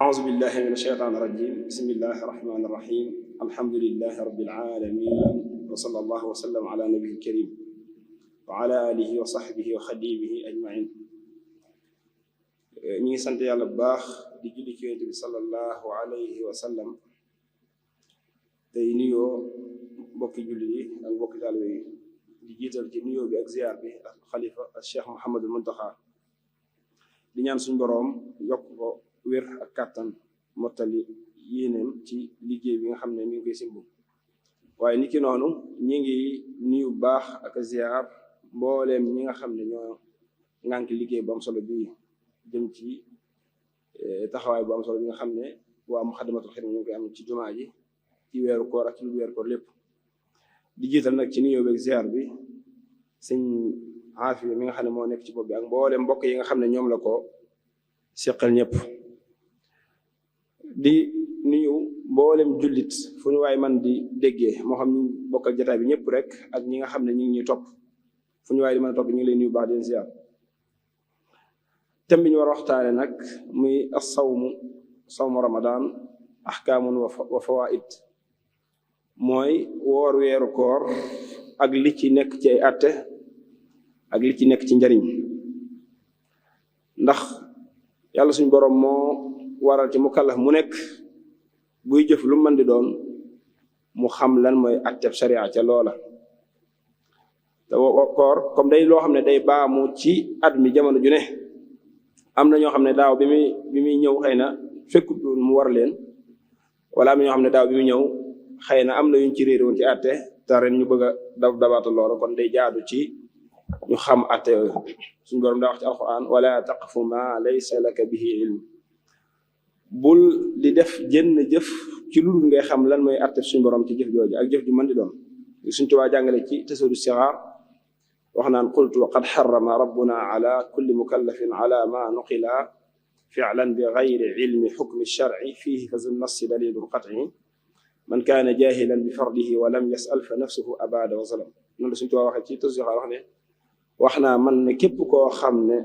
أعوذ بالله من الشيطان الرجيم بسم الله الرحمن الرحيم الحمد لله رب العالمين وصلى الله وسلم على نبيه الكريم وعلى آله وصحبه وخديمه أجمعين. ñi ngi sant yàlla bu baax di julli ci yonent bi sallallahu alayhi wa sallam tey nuyoo mbokki julli yi ak mbokki taalibe yi di jiital ci nuyoo bi ak ziyaar bi ak xalifa ak Cheikh Mouhamadul Muntaxa di ñaan suñ boroom yokk ko wér ak kàttan mottali yéeneem ci liggéey bi nga xam ne mi ngi koy simbu waaye niki noonu ñi ngi nuyu baax ak ziyaar mbooleem ñi nga xam ne ñoo ngànk liggéey bu am solo bi jëm ci taxawaay bu am solo bi nga xam ne waa Muxaddamatul Xidma ñu ngi koy am ci jumaa ji ci weeru koor ak ci lu weeru koor lépp di jiital nag ci nuyoo beeg ziar bi sëñ Aafiya mi nga xam ne moo nekk ci bopp bi ak mboolem mbokk yi nga xam ne ñoom la ko seqal ñëpp di nuyu mboolem jullit fu ñu waay man di déggee moo xam ñu bokkal jotaay bi ñëpp rek ak ñi nga xam ne ñu ngi ñuy topp fu ñu waay di mën a topp ñu ngi leen nuyu baax di leen ziar. thème bi ñu war a waxtaane nag muy sawmu ramadan ahkaamun wa fawaid mooy woor weeru koor ak li ci nekk ci ay atte ak li ci nekk ci njariñ ndax yàlla suñ boroom moo waral ci mukallaf mu nekk buy jëf lu mën di doon mu xam lan mooy atteb sharia ca loola te koor comme day loo xam ne day baamu ci at mi jamono ju ne am na ñoo xam ne daaw bi muy ñëw xëy na fekkut mu war leen wala am na ñoo xam ne daaw bi muy ñëw xëy na am na yuñ ci réeré woon ci àtte te ren ñu bëgg a dabaata loola kon day jaadu ci ñu xam àtte yooyu suñu borom daa wax ci alquran wala taqfu ma laysa laka bihi ilm bul di def jënn jëf ci lu dul ngay xam lan mooy àtte suñu borom ci jëf jooju ak jëf ju mën di doon suñ tubaa jàngale ci tasawudu sixaar wax naan qultu qad xarama rabbuna ala kulli mukallafin ala ma nuqila fi'lan bi gayri ilmi xukmi sharci fihi fa zu nassi dalilun qat'i man kaana jahilan bi fardihi wa lam yas'al fa nafsuhu abada wa zalam noonu la suñu tubaab waxee ci tasixaar wax ne wax naa man ne képp koo xam ne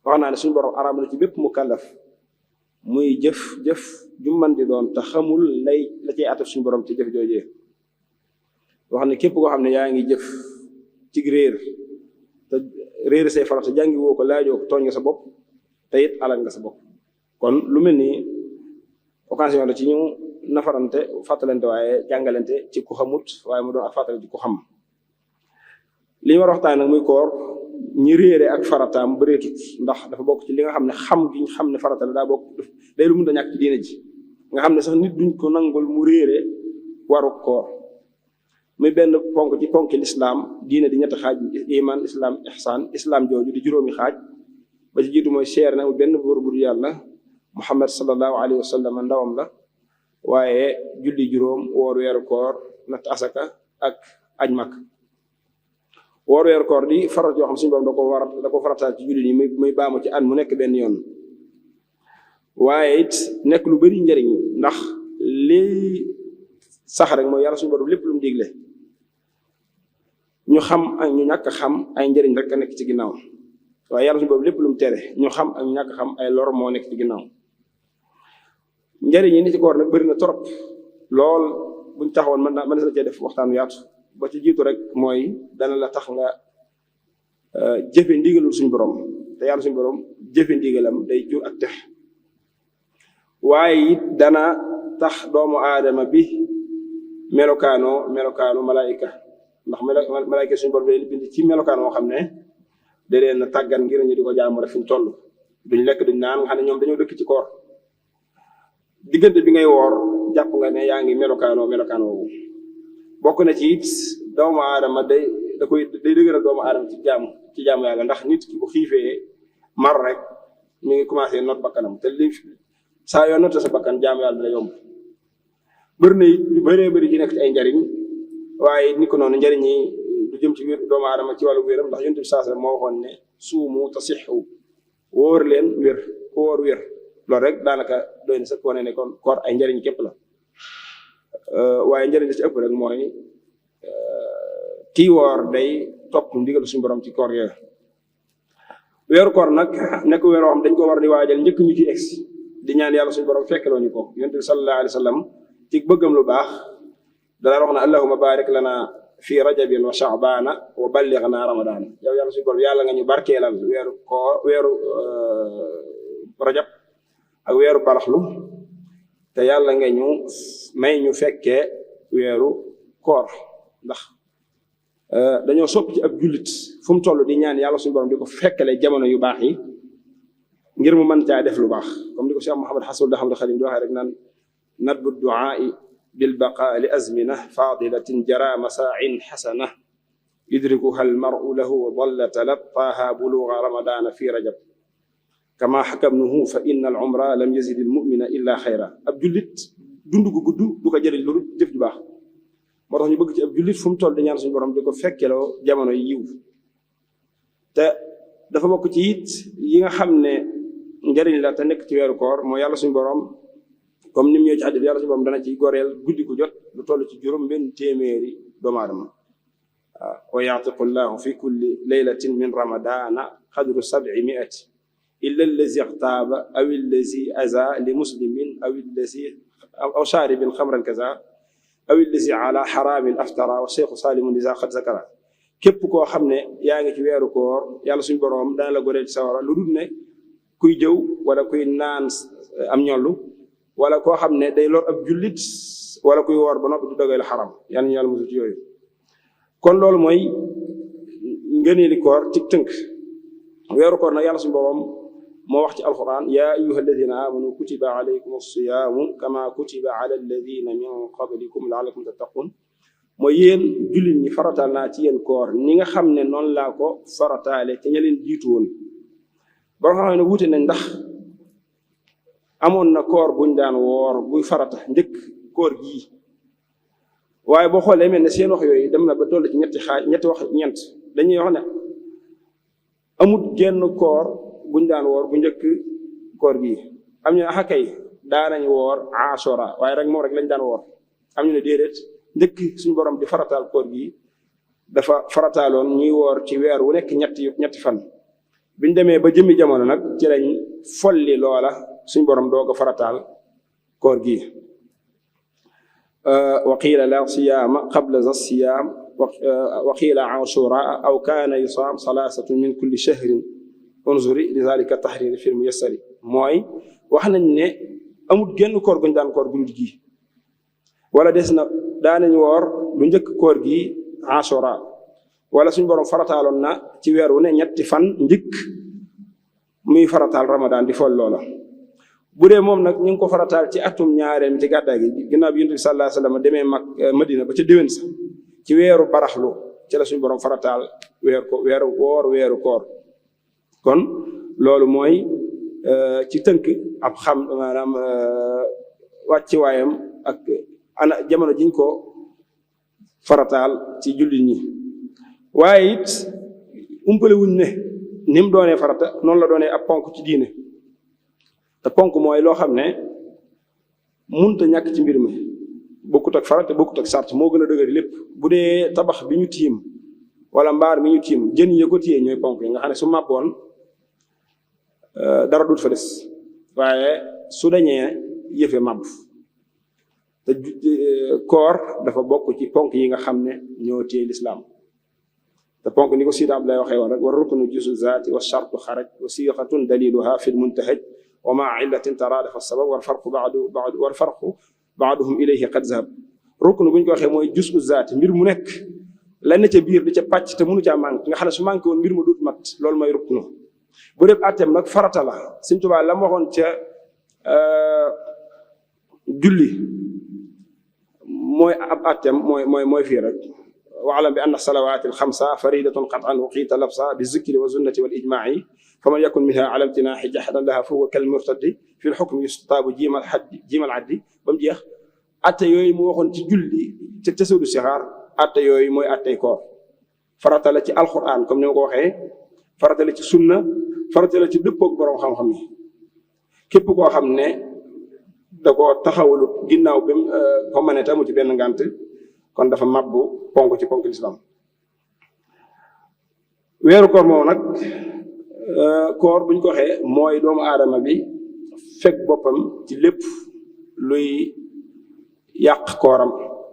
wax naa ne suñu borom araam na ci bépp mukallaf muy jëf ju man di doon te xamul la cay ataf suñu borom ci jëf joojee wax ne képp koo xam ne yaa ngi jëf ci réer te réer say farata jàngi woo ko laajoo ko tooñ nga sa bopp te it alal nga sa bopp kon lu mel ni occasion la ci ñu nafarante fàttalante waaye jàngalante ci ku xamut waaye mu doon ak fàttale ci ku xam li ñu war a waxtaan nag muy koor ñi réere ak farataam bëreetut ndax dafa bokk ci li nga xam ne xam gi ñu xam ne farata la daa bokk day lu mun da ñàkk ci diine ji nga xam ne sax nit duñ ko nangul mu réere waru koor muy benn ponk ci ponki lislaam diine di ñetti xaaj iman islam ihsan islam jooju di juróomi xaaj ba ci jiitu mooy seer na benn buur bu dul yàlla muhammad sallallahu alayhi wa sallam ndawam la waaye julli juróom woor weeru koor natt asaka ak aj mak woor weeru koor di farat yoo xam suñu borom da ko farataal ci julli nii muy baamu ci at mu nekk benn yoon waaye it nekk lu bari njëriñ ndax lii sax rek mooy yàlla suñu borom lépp lu mu digle ñu xam ak ñu ñàkk xam ay njëriñ rek a nekk ci ginnaaw waaye yàlla suñu borom lépp lu mu tere ñu xam ak ñu ñàkk xam ay lor moo nekk ci ginnaaw njëriñ yi ni ci koor nag bëri na trop lool buñ taxawoon mën na cee def waxtaanu yaatu ba ci jiitu rek mooy dana la tax nga jëfe ndigalul suñu borom te yàlla suñu borom jëfe ndigalam day jur ak tex waaye it dana tax doomu aadama bi melokaanu malaayika ndax malaayika suñu borom day bind ci melokaan moo xam ne da leen a tàggan ngir ñu di ko jaamu rek fi ñu toll duñ lekk duñ naan nga xam ne ñoom dañoo dëkk ci koor diggante bi ngay woor jàpp nga ne yaa ngi melokaan woowu bokk na ci it doomu aadama day dëgëral doomu aadama ci jaamu yàlla ndax nit ki bu xiifee mar rek mi ngi commencé not bakkanam te li saa yoo noté sa bakkan jaamu yàlla da yomb bëri na it lu bëree bëri ci nekk ci ay njariñ waaye ni ko noonu njariñ yi du jëm ci wér doomu aadama ci wàllu wéram ndax yonent bi saa moo waxoon ne suumu tasixu wóor leen wér ku wóor wér loolu rek daanaka doy na sax wane ne kon koor ay njariñ képp la waaye njariñ la ci ëpp rek mooy kii woor day topp ndigal suñu borom ci koor yooyu weeru koor nag nekk weeroo xam dañ ko war di waajal njëkk ñu ci egsi di ñaan yàlla suñu borom fekkeloo ñu ko. Yonent bi sallallahu alayhi wa sallam ci bëggam lu baax dana wax na allahumma barik lana fi rajabin wa sha'bana wa ballighna ramadana. yow yàlla suñu borom yàlla nga ñu barkeelal weeru rajab ak weeru baraxlu te yàlla nga ñu may ñu fekkee weeru koor. ndax dañoo sopp ci ab jullit fu mu toll di ñaan yàlla suñu borom di ko fekkale jamono yu baax yi ngir mu mën caa def lu baax, comme ni ko Cheikh Mouhamed Hassan Ahmad Khadim di waxee rek naan nadbu du'aa'i bil baqaa li azmina fadilatin jara masaa'in xasana yudrikuha al mar'u lahu dalla talaqqaaha bulugha ramadana fi rajab kama xakamnuhu fa inna al umra lam yazid al mu'mina illa xayra. ab jullit dund gu gudd du ko jëriñ lu jëf ju baax, moo tax ñu bëgg ci ab jullit fu mu toll di ñaan suñu borom di ko fekkeloo jamono yi yiw. te dafa bokk ci it yi nga xam ne njëriñ la te nekk ci weeru koor mooy yàlla suñu borom comme ni mu ñëwee ci xadis yàlla suñu borom dana ci goreel guddi gu jot lu toll ci juróom benn téeméeri doomu aadama. waaw wa yaatiqu llahu fi kulli laylatin min ramadana qadru 700 illa allazi ixtaaba aw allazi aza li muslimin aw shaaribin xamran kaza aw allazi ala xaraamin aftara wa cheikhu salimun lisa xad zakara. képp koo xam ne yaa ngi ci weeru koor yàlla suñu borom dana la goreel ci sawara lu dul ne kuy jëw wala kuy naan am ñollu wala koo xam ne day lor ab jullit wala kuy woor ba noppi du dogal xaram. yàlla ñu yàlla musul ci yooyu. kon loolu mooy ngëneeli koor ci tënk. weeru koor nag yàlla suñu borom moo wax ci alquran yaa ayyuha alladina amanu kutiba alaykum as-siyaamu kama kutiba ala alladina min qablikum la'allakum tattaqun. mooy yéen jullit ñi farataal naa ci yéen koor ni nga xam ne noonu laa ko farataale te ña leen jiitu woon. ba nga xam ne wuute nañ ndax amoon na koor buñ daan woor buy farata njëkk koor gii, waaye boo xoolee mel ne seen wax yooyu dem na ba toll ci ñetti wax ñeent. dañuy wax ne amut genn koor buñ daan woor bu njëkk koor gii. am ñu ne axakay daanañ woor asura waaye rek moom rek lañ daan woor. am ñu ne déedéet njëkk suñu borom di farataal koor gii dafa farataaloon ñuy woor ci weer wu nekk ñetti fan. biñ demee ba jëmmi jamono nag ci lañ folli loola suñu borom doo ko farataal koor gii. wa qiila la siyaama qabla za siyaam wa qiila ashura aw kaana yusaam salaasatun min kulli shahrin unzuri li zalika tahriri fi muyassari. mooy wax nañ ne amul genn koor guñ daan koor guñ gi wala des na daanañ woor lu njëkk koor gi ashura wala suñu borom farataaloon na ci weer wu ne ñetti fan njëkk muy farataal ramadan di fol loola. bu dee moom nag ñu ngi ko farataal ci atum ñaareel ci gàddaay gi ginnaaw bi Yonent bi sallallahu alayhi wa sallam demee Madina ba ca déwén sa ci weeru baraxlu ci la suñu borom farataal weeru koor. kon loolu mooy ci tënk ab xam maanaam wàcci waayam ak ana jamono jiñ ko farataal ci jullit ñi. waaye it umpale wuñ ne ni mu doonee farata noonu la doonee ab ponk ci diine. te ponk mooy loo xam ne munta ñàkk ci mbir mi bokkut ak farata bokkut ak sart moo gën a dëgëri lépp. bu dee tabax bi ñu tiim wala mbaar mi ñu tiim jën yi ko téye ñooy ponk yi nga xam ne su màbboon dara dut fa des waaye su dañee yëfe màbb. te koor dafa bokk ci ponk yi nga xam ne ñoo téye lislaam. te ponk ni ko Sida Abdoulaye waxee woon rek war ruknu juzu zaati wa shartu xaraj wa siixatun daliluha fi lmuntahaj wa maa illatin taraadafa sabab wal farqu baaduhum ilayhi qad zahab. ruknu bu ñu ko waxee mooy juzu zaati mbir mu nekk la ne ca biir di ca pàcc te mënu caa manqué nga xam ne su manqué woon mbir ma dut mat loolu mooy ruknu. bu dee àtteem nag farata la. Sëñ Tuubaa la ma waxoon ca julli mooy ab àtteem mooy fii rek. waalam bi anna salawaati alxamsa faridatun qat'an uqiita labsa bi zikri wa sunnati wal ijmaa'i faman yakun minha ala imtinaahi jahadan laha fa huwa kal murtaddi fi lxukmi yustaabu jiimal addi ba mu jeex. atte yooyu mu waxoon ci julli ca tasawudu sixaar atte yooyu mooy attey koor. farata la ci alquran comme ni ma ko waxee farata la ci sunna farata la ci dëppoog borom xam-xam yi. képp koo xam ne da koo taxawalut ginnaaw bi ko mënee te amu ci benn ngànt kon dafa mabbu ponk ci ponk lislaam. weeru koor moom nag koor buñ ko waxee mooy doomu aadama bi fekk boppam ci lépp luy yàq kooram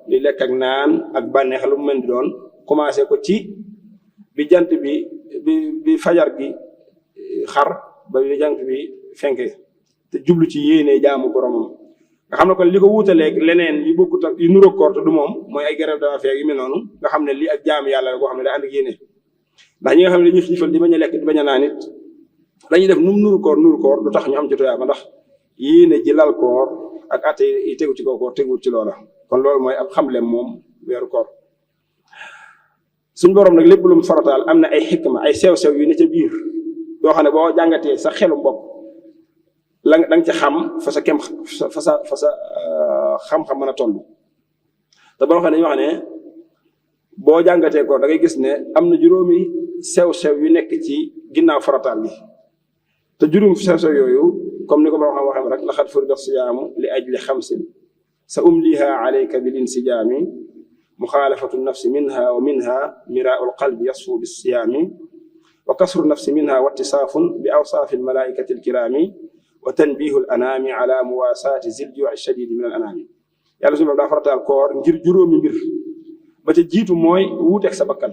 luy lekk ak naan ak bànneex lu mu mën di doon commencé ko ci bi jant bi fajar gi xar ba bi jant bi fenke te jublu ci yéene jaamu boromam nga xam ne kon li ko wuutaleeg leneen yi bokkut ak yu nuróo koor te du moom mooy ay grève de la faim yu mel noonu nga xam ne lii ak jaamu yàlla la koo xam ne daa ànd ak yéene ndax ñi nga xam ne dañuy xiifal di bañ a lekk di bañ a naan it dañuy def nu mu nuru koor du tax ñu am ci tuyaaba ndax yéene ji lal koor ak atte yi tegu ci kaw koor teguwul ci loola kon loolu mooy ab xamlem moom weeru koor suñ borom nag lépp lu mu farataal am na ay xikma ay sew-sew yu ne ca biir yoo xam ne boo jàngatee sa xelu bopp la da nga ci xam fa sa xam-xam mën a toll te boo xam ne dañuy wax ne boo jàngatee koor da ngay gis ne am na juróomi sew-sew yu nekk ci ginnaaw farataal bi te juróom sew-sew yooyu comme ni ko borom xam waxee rek laqad furida siyaamu li ajli xamsin sa umliha alayka bil insijaami muxaalafatu nafsi minha wa minha miraau lqalbi yasfu bisiyaami wa kasru nafsi minha wa ittisaafun bi awsaafi almalaikati alkiraami wa tanbihu al anaami ala muwaasaati zil juuci shadidi min al anaami yàlla suñu daa farataal koor ngir juróomi mbir ba ca jiitu mooy wuuteeg sa bakkan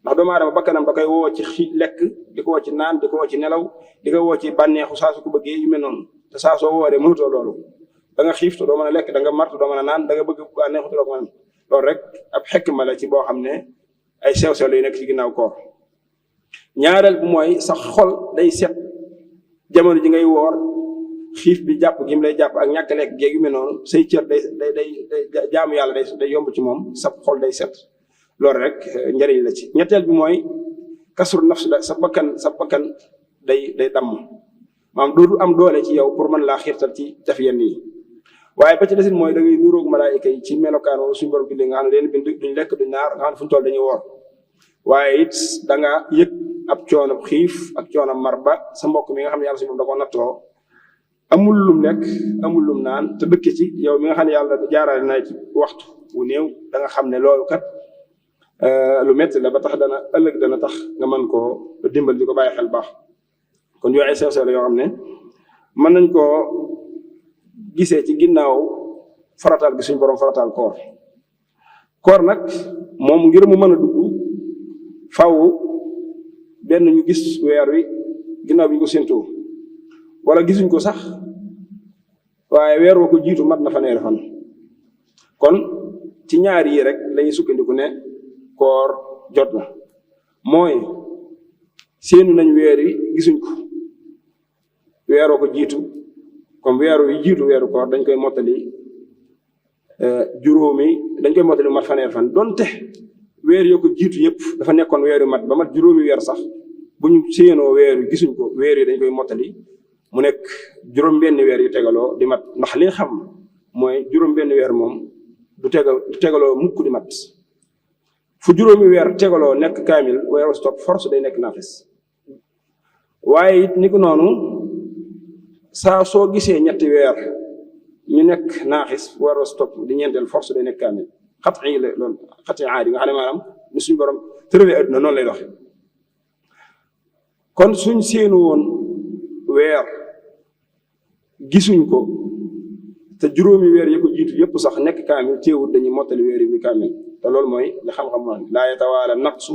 ndax doomu aadama bakkanam da koy woo ci lekk di ko woo ci naan di ko woo ci nelaw di ko woo ci bànneexu saa su ko bëggee yu mel noonu te saa soo wooree mënutoo loolu da nga xiif te doo mën a lekk da nga mar te doo mën a naan da nga bëgg bànneexu te doo ko mën loolu rek ab xikma la ci boo xam ne ay sew-sew lay nekk ci ginnaaw koor ñaareel bi mooy sa xol day set jamono ji ngay woor xiif bi jàpp gi mu lay jàpp ak ñàkk lekk géeg yu mel noonu say cër day jaamu yàlla day yomb ci moom sa xol day set loolu rek njëriñ la ci ñetteel bi mooy kasru nafs sa bakkan day damm maanaam dootu am doole ci yow pour mën laa xiirtal ci def yenn yi waaye ba ci desit mooy da ngay nuróog malaayika yi ci melokaan wala suñu borom bindee nga xam ne leen bind duñ lekk duñ naar nga xam ne fu ñu toll dañuy woor waaye it da nga yëg ab coono xiif ak coono mar ba sa mbokk mi nga xam ne yàlla suñu borom da ko nattoo amul lum lekk amul lum naan te dëkk ci yow mi nga xam ne yàlla jaarale na ci waxtu wu néew da nga xam ne loolu kat lu métti la ba tax ëllëg dana tax nga mën koo dimbal di ko bàyyi xel baax kon yooyu ay sew-sew la yoo xam ne mën nañ koo gisee ci ginnaaw farataal gi suñu borom farataal koor nag moom ngir mu mën a dugg faw benn ñu gis weer wi ginnaaw bi ñu ko séentoo wala gisuñ ko sax waaye weer wa ko jiitu mat na fanweeri fan kon ci ñaar yi rek lañuy sukkandiku ne koor jot na mooy séenu nañ weer wi gisuñ ko weeroo ko jiitu comme weeru yi jiitu weeru koor dañ koy mottali dañ koy mottali mat fanweeri fan donte weer yoo ko jiitu yëpp dafa nekkoon weer yu mat ba mat juróomi weer sax bu ñu séenoo weer wi gisuñ ko weer yi dañ koy mottali mu nekk juróom-benn weer yu tegaloo di mat ndax li nga xam mooy juróom-benn weer moom du tegaloo mukk di mat fu juróomi weer tegaloo nekk kaamil weeru stop force day nekk naafis waaye it ni ko noonu saa soo gisee ñetti weer ñu nekk naaxis weeru stop di ñeenteel force day nekk kaamil xat'i la loolu xat'i aadi nga xam ne maanaam ni suñu borom tëralee adduna noonu lay doxe kon suñ séenu woon weer gisuñ ko te juróomi weer yi ko jiitu yëpp sax nekk kaamil teewul dañuy mottali weer yi muy kaamil te loolu mooy li xam-xam moom laa yatawaala naqsu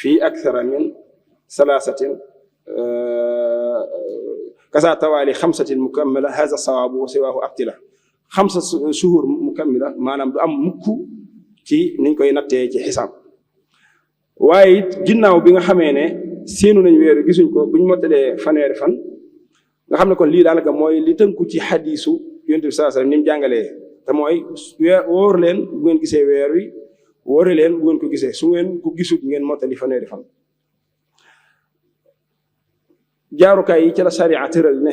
fii akthara min salaasatin kasa tawaali xamsatin mukammila haza sawaabu wa siwaahu abtila xamsa suhur mukammila maanaam du am mukk ci niñ koy nattee ci xisaab waaye it ginnaaw bi nga xamee ne séenu nañ weer gisuñ ko buñ mottalee fanweeri fan nga xam ne kon lii daanaka mooy li tënku ci xadiisu yonent bi sallallahu alayhi wasallam ni mu jàngalee te mooy wóor leen bu ngeen gisee weer wi wóore leen bu ngeen ko gisee su ngeen ko gisut ngeen mottali fanweeri fan jaarukaay yi ci la sariya tëral ne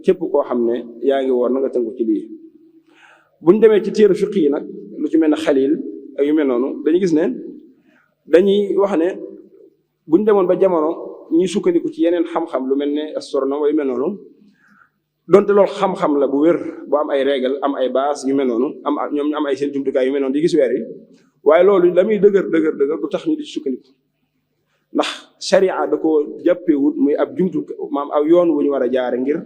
képp koo xam ne yaa ngi woor na nga tënku ci lii buñ demee ci téere fiq yi nag lu ci mel ne xalil ak yu mel noonu dañuy gis ne dañuy wax ne buñ demoon ba jamono ñuy sukkandiku ci yeneen xam-xam lu mel ne astronome yu mel noonu donte loolu xam-xam la bu wér bu am ay règle am ay base yu mel noonu ñoom ñu am ay seen jumtukaay yu mel noonu di gis weer yi waaye loolu la muy dëgër du tax ñu di sukkandiku ndax sharia da ko jàppewut muy ab jumtu maam aw yoon wu ñu war a jaare ngir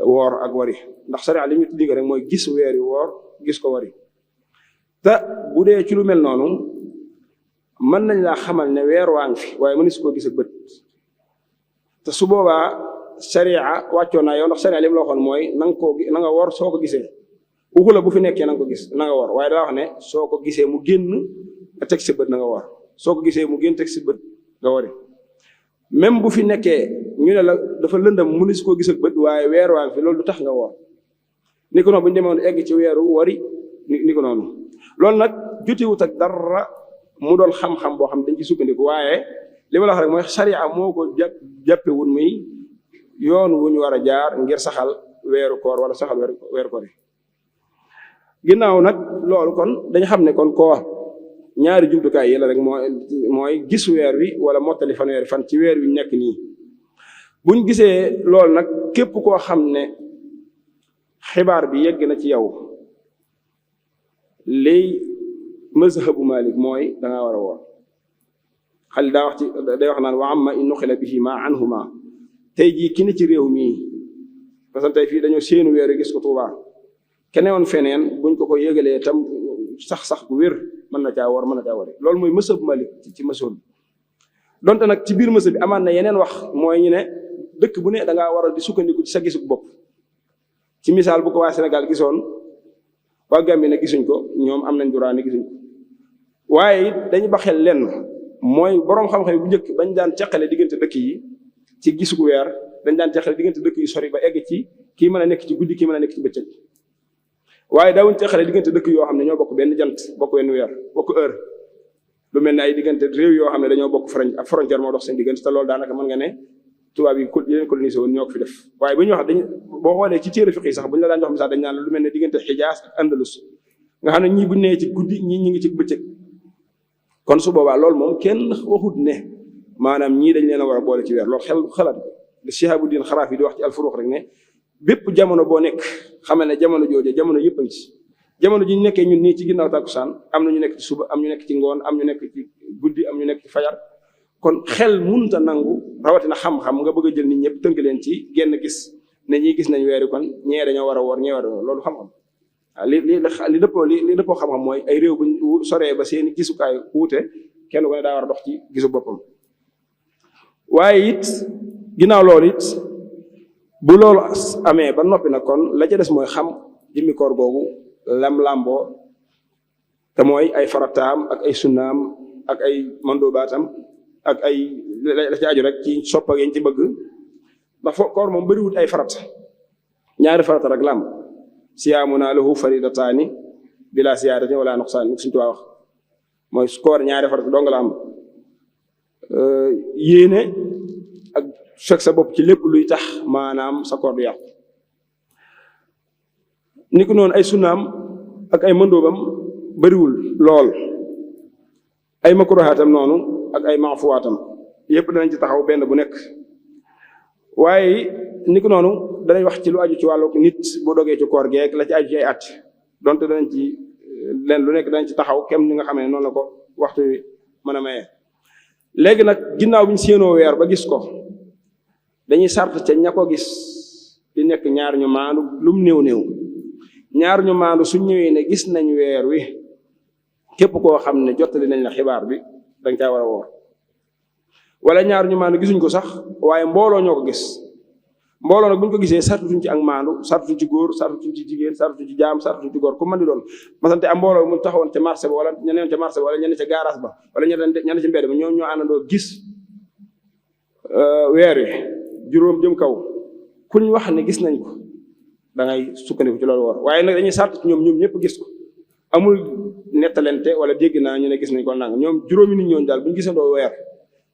woor ak wari ndax sariya li ñu digg rek mooy gis weer yi woor gis ko wari te bu dee ci lu mel noonu mën nañ laa xamal ne weer waa ngi fi waaye mënees koo gis ak bët te su boobaa sariya wàccoo naa yow ndax sariya li mu la waxoon mooy na nga woor soo ko gisee waxu la bu fi nekkee na nga ko gis na nga woor waaye daa wax ne soo ko gisee mu génn nga teg si bët na nga woor soo ko gisee mu génn teg si bët nga wari même bu fi nekkee ñu ne la dafa lëndam mënees koo gis ak bët waaye weer waa ngi fi loolu du tax nga woor ni ko noonu bu ñu demoon egg ci weeru wari ni ko noonu loolu nag jotewut ak dara mu doon xam-xam boo xam dañ ci sukkandiku waaye li ma la wax rek mooy sariya moo ko jàppewul muy yoon wu ñu war a jaar ngir saxal weeru koor wala saxal weeru koor yi ginnaaw nag loolu kon dañu xam ne kon koor ñaari jumtukaay yi la rek mooy gis weer wi wala mottali fanweeri fan ci weer wi nekk nii buñ gisee loolu nag képp koo xam ne xibaar bi yegg na ci yow léegi mazhabu Malik mooy da ngaa war a woor xal daa wax ci day wax naan wa amma in nuqila bihi ma anhuma tey jii ki ne ci réew mii parce que tey fii dañoo séenu weer wi gis ko Tuubaa keneen woon feneen buñ ko yëgalee tam sax bu wér mën na caa woor mën na caa wari loolu mooy mazhabu Malik ci mazhab bi donte nag ci biir mazhab bi amaat na yeneen wax mooy ñu ne dëkk bu ne da ngaa war a di sukkandiku ci sa gisug bopp ci misaal bu ko waa Sénégal gisoon waa Gambie ne gisuñ ko ñoom am nañ droit ne gisuñ ko waaye it dañu ba xel lenn mooy boroom xam-xam bu njëkk bañ daan teqale diggante dëkk yi ci gisug weer dañ daan teqale diggante dëkk yi sori ba egg ci kii mën a nekk ci guddi kii mën a nekk ci bëccëg waaye daawuñ teqale diggante dëkk yoo xam ne ñoo bokk benn jant bokk wenn weer bokk heure lu mel ne ay diggante réew yoo xam ne dañoo bokk frontière moo dox seen diggante te loolu daanaka mën nga ne tubaab yi yeneen colonisé woon ñoo ko fi def waaye bu ñu wax boo xoolee ci téere fiqh yi sax bu ñu la daan jox misaal dañ naan lu mel ne diggante Xijaas ak Andalus nga xam ne ñii bu nee ci guddi ñii ñi ngi ci bëccëg kon su boobaa loolu moom kenn waxut ne maanaam ñii dañ leen a war a boole ci weer loolu xalaat li Shihabuddin Xaraafi di wax ci Al-Furuq rek ne bépp jamono boo nekk xamal ne jamono jooje jamono yëpp a ngi ci jamono ji ñu nekkee ñun nii ci ginnaaw tàkkusaan am na ñu nekk ci suba am ñu nekk ci ngoon am ñu nekk ci guddi am ñu nekk ci fajar kon xel munta nangu rawatina xam-xam nga bëgg a jël nit ñëpp tënk leen ci genn gis ne ñii gis nañ weeri kon ñee dañoo war a woor ñee war a woor loolu xam-xam waaw li dëppoo xam-xam mooy ay réew bu soree ba seeni gisukaay wuute kenn ko ne daa war a dox ci gisu boppam waaye it ginnaaw loolu it bu loolu amee ba noppi nag kon la ca des mooy xam jëmmi koor googu lam lamboo te mooy ay farataam ak ay sunnaam ak ay mandobaatam ak ay la ci aju rek ci soppa yañ ci bëgg ndax koor moom bëriwut ay farat ñaari farata rek lam siyaamuna lahu faridataani bila siyaadatin wala nuqsaan ni suñu Tuubaa wax mooy koor ñaari farata dong la am yéene ak fekk sa bopp ci lépp luy tax maanaam sa koor du yàqu ni ko noonu ay sunnaam ak ay mandoobam bëriwul lool ay makruhaatam noonu ak ay maafuwaatam yépp danañ ci taxaw benn bu nekk waaye ni ko noonu danañ wax ci lu aju ci wàllu nit bu dogee ci koor geek la ci aju ci ay at donte danañ ci leen lu nekk danañ ci taxaw kem ni nga xam ne noonu la ko waxtu wi mën a maye. léegi nag ginnaaw bi ñu séenoo weer ba gis ko dañuy sart ca ña ko gis di nekk ñaar ñu maandu lum néew ñaar ñu maandu suñ ñëwee ne gis nañ weer wi képp koo xam ne jottali nañ la xibaar bi danga caa war a woor wala ñaar ñu maandu gisuñ ko sax waaye mbooloo ñoo ko gis mbooloo nag buñ ko gisee sartutuñ ci ak maandu sartutuñ ci góor sartutuñ ci jigéen sartutuñ ci jaam sartutuñ ci góor ku mën di doon masante am mbooloo mu taxawoon ca marché ba wala ñeneen ca marché ba wala ñeneen ca garage ba wala ñeneen ci mbedd ba ñoom ñoo àndandoo gis weer wi juróom jëm kaw kuñ wax ne gis nañ ko da ngay sukkandiku ci loolu woor waaye nag dañuy sart ci ñoom ñëpp gis ko amul nettalente wala dégg naa ñu ne gis nañ ko nang ñoom juróomi nit ñooñu daal bu ñu gisandoo weer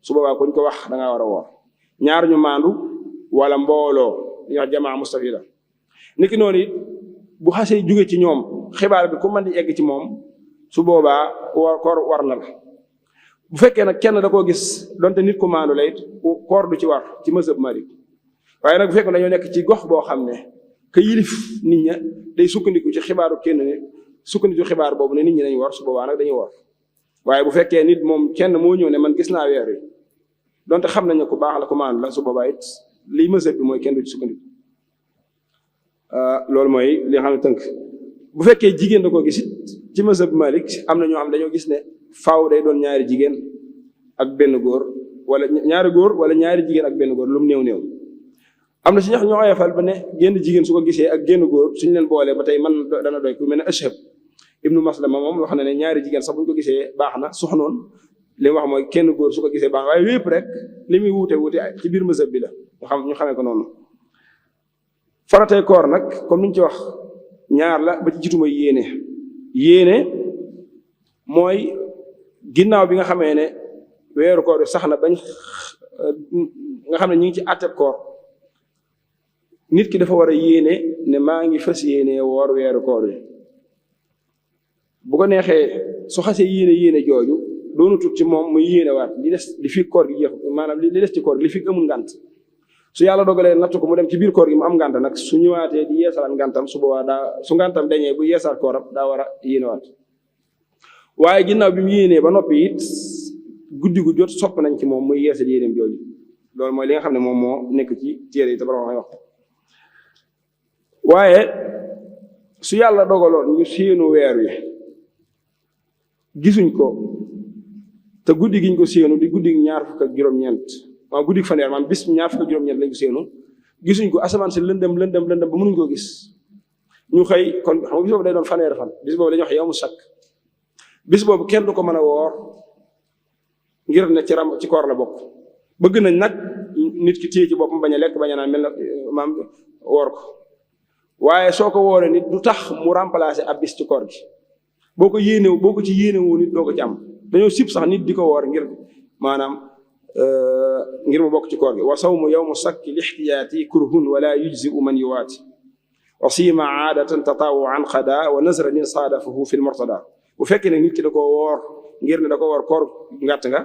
su boobaa kuñ ko wax da ngaa war a woor ñaar ñu maandu wala mbooloo ñu wax jamaa mustafida niki noonu it bu xasee jóge ci ñoom xibaar bi ku mën di egg ci moom su boobaa koor war na la bu fekkee nag kenn da koo gis donte nit ku maandu la it koor du ci war ci mazhab Malik waaye nag bu fekkee dañoo nekk ci gox boo xam ne ka yilif nit ña day sukkandiku ci xibaaru kenn nit sukkandiku xibaar boobu ne nit ñi dañuy war su boobaa nag dañuy war waaye bu fekkee nit moom kenn moo ñëw ne man gis naa weer wi donte xam nañ ne ku baax la ku maandu la su boobaa it liy mazhab bi mooy kenn du ci sukkandiku loolu mooy li nga xam ne tënk. bu fekkee jigéen da ko gis ci mazhab Malik am na ñoo xam dañoo gis ne faaw day doon ñaari jigéen ak benn góor wala ñaari góor wala ñaari jigéen ak benn góor lu mu néew néew. am na si ñax ñoo oyofal ba ne génn jigéen su ko gisee ak génn góor suñu leen boolee ba tey man dana doy ku mel ne Ashhab ibnu Maslama moom wax na ne ñaari jigéen sax bu ñu ko gisee baax na soxnoon li mu wax mooy kenn góor su ko gisee baax na waaye yépp rek li muy wuute ci biir mazhab bi la ñu xamee ko noonu. faratay koor nag comme ni ñu ci wax ñaar la ba ci jiitu mooy yéene mooy ginnaaw bi nga xamee ne weeru koor bi sax na bañ nga xam ne ñu ngi ci àtteb koor nit ki dafa war a yéene ne maa ngi fas yéene woor weeru koor bi bu ko neexee su xasee yéene jooju doonu tut ci moom muy yéene waat li des li fi koor gi jeex maanaam li des ci koor gi li fi amul ngànt su yàlla dogalee nattu ko mu dem ci biir koor gi mu am ngànt nag su ñëwaatee di yeesalaat ngàntam su boobaa su ngàntam dañee bu yeesaat kooram daa war a yéenewaat waaye ginnaaw bi mu yéenee ba noppi it guddi gu jot sopp nañ ci moom muy yeesal yéeneem jooju loolu mooy li nga xam ne moom moo nekk ci téere yi te borom wax waaye su yàlla dogaloon ñu séenu weer wi gisuñ ko te guddi giñ ko séenu di guddi ñaar fukk ak juróom-ñeent maa guddi fanweer maanaam bis ñaar fukk ak juróom-ñeent lañ ko séenu gisuñ ko asamaan si lëndëm ba mënuñ koo gis ñu xëy kon xam nga bis boobu day doon fanweer fan bis boobu dañuy wax yawmu shakk bis boobu kenn du ko mën a woor ngir ne ci koor la bokk bëgg nañ nag nit ki téye ci boppam bañ a lekk bañ a naan mel na maam woor ko waaye soo ko wooree nit du tax mu remplacer ab bis ci koor gi boo ko ci yéenewoo nit doo ko ci am dañoo sib sax nit di ko woor ngir maanaam ngir mu bokk ci koor gi wa sawmu yawmu sakki lixtiyaati kurhun wala yujziu man yuwaati wa siima aadatan tatawuan qada wa nazranin saadafahu fi lmurtada bu fekkee ne nit ki da koo woor ngir ne da ko woor koor ngàtt nga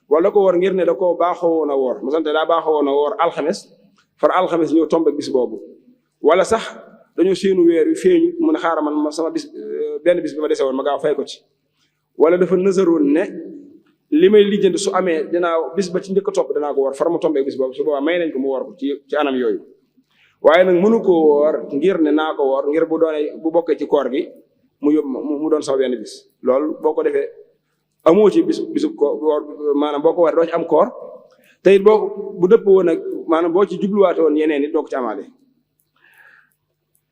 wala da ko woor ngir ne da koo baaxoo woon a woor mu sante daa baaxoo woon a woor alxames far alxames ñëw tombe bis boobu wala sax dañoo séenu weer wi feeñu mu ne xaaral man sama bis benn bis bi ma dese woon ma gaaw fay ko ci wala dafa nësaroon ne li may lijjanti su amee dinaa bis ba ci njëkk a topp danaa ko woor far mu tombee bis boobu su boobaa may nañ ko mu woor ko ci anam yooyu waaye nag mënu koo woor ngir ne naa ko woor ngir bu bokkee ci koor gi mu doon saw benn bis loolu boo ko defee amoo ci bisu ko woor maanaam boo ko woor doo ci am koor te it bu dëpp woon nag maanaam boo ci jubluwaate woon yeneen it doo ko ci amaale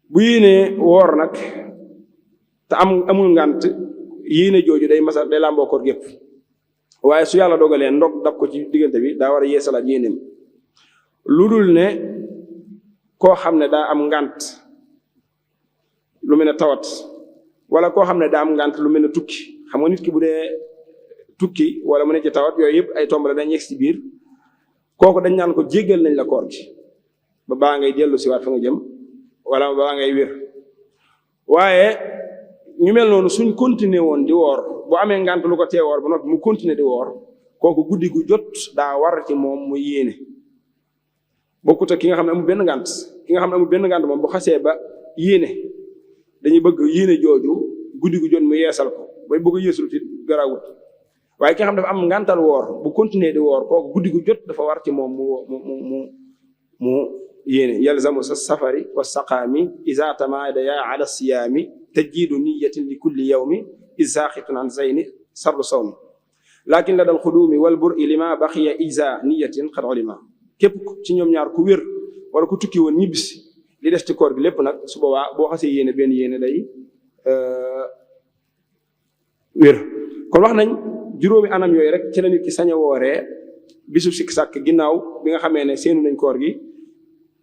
bu yéenee woor nag te amul ngànt yéene jooju day làmboo koor gépp waaye su yàlla dogalee ndog dab ko ci diggante bi daa war a yeesalaat yéeneem lu dul ne koo xam ne daa am ngànt lu mel ne tawat wala koo xam ne daa am ngànt lu mel ne tukki xam nga nit ki bu dee tukki wala mu ne ci tawat yooyu yëpp ay tombale dañ yegg ci biir kooku dañ naan ko jéggal nañ la koor gi ba baa ngay dellu si waat fa nga jëm wala baa ngay wér waaye ñu mel noonu suñ continuer woon di woor bu amee ngànt lu ko tee woor ba noppi mu continuer di woor kooku guddi gu jot daa war ci moom mu yéene bokkut ak ki nga xam ne amul benn ngànt moom bu xasee ba yéene dañuy bëgg yéene jooju guddi gu jot mu yeesal ko bay bëgg a yeesul ci garawut waaye ki nga xam dafa am ngàntal woor bu continuer di woor kooku guddi gu jot dafa war ci moom mu yéene yalzamu sa safari wa saqaami iza tamaadaya ala siyaami tajdiidu niyatin li kulli yawmi izaaxitun an zayni sardu sawmi lakin la dal xuduumi wal bur'i lima baxiya iza niyatin xad ulima képp ci ñoom ñaar ku wér wala ku tukki woon ñibbisi li des ci koor gi lépp nag su boobaa boo xasee yéene benn yéene day wér kon wax nañ juróomi anam yooyu rek ci la nit ki sañ a wooree bisu sikk sàkk ginnaaw bi nga xamee ne seenu nañ koor gi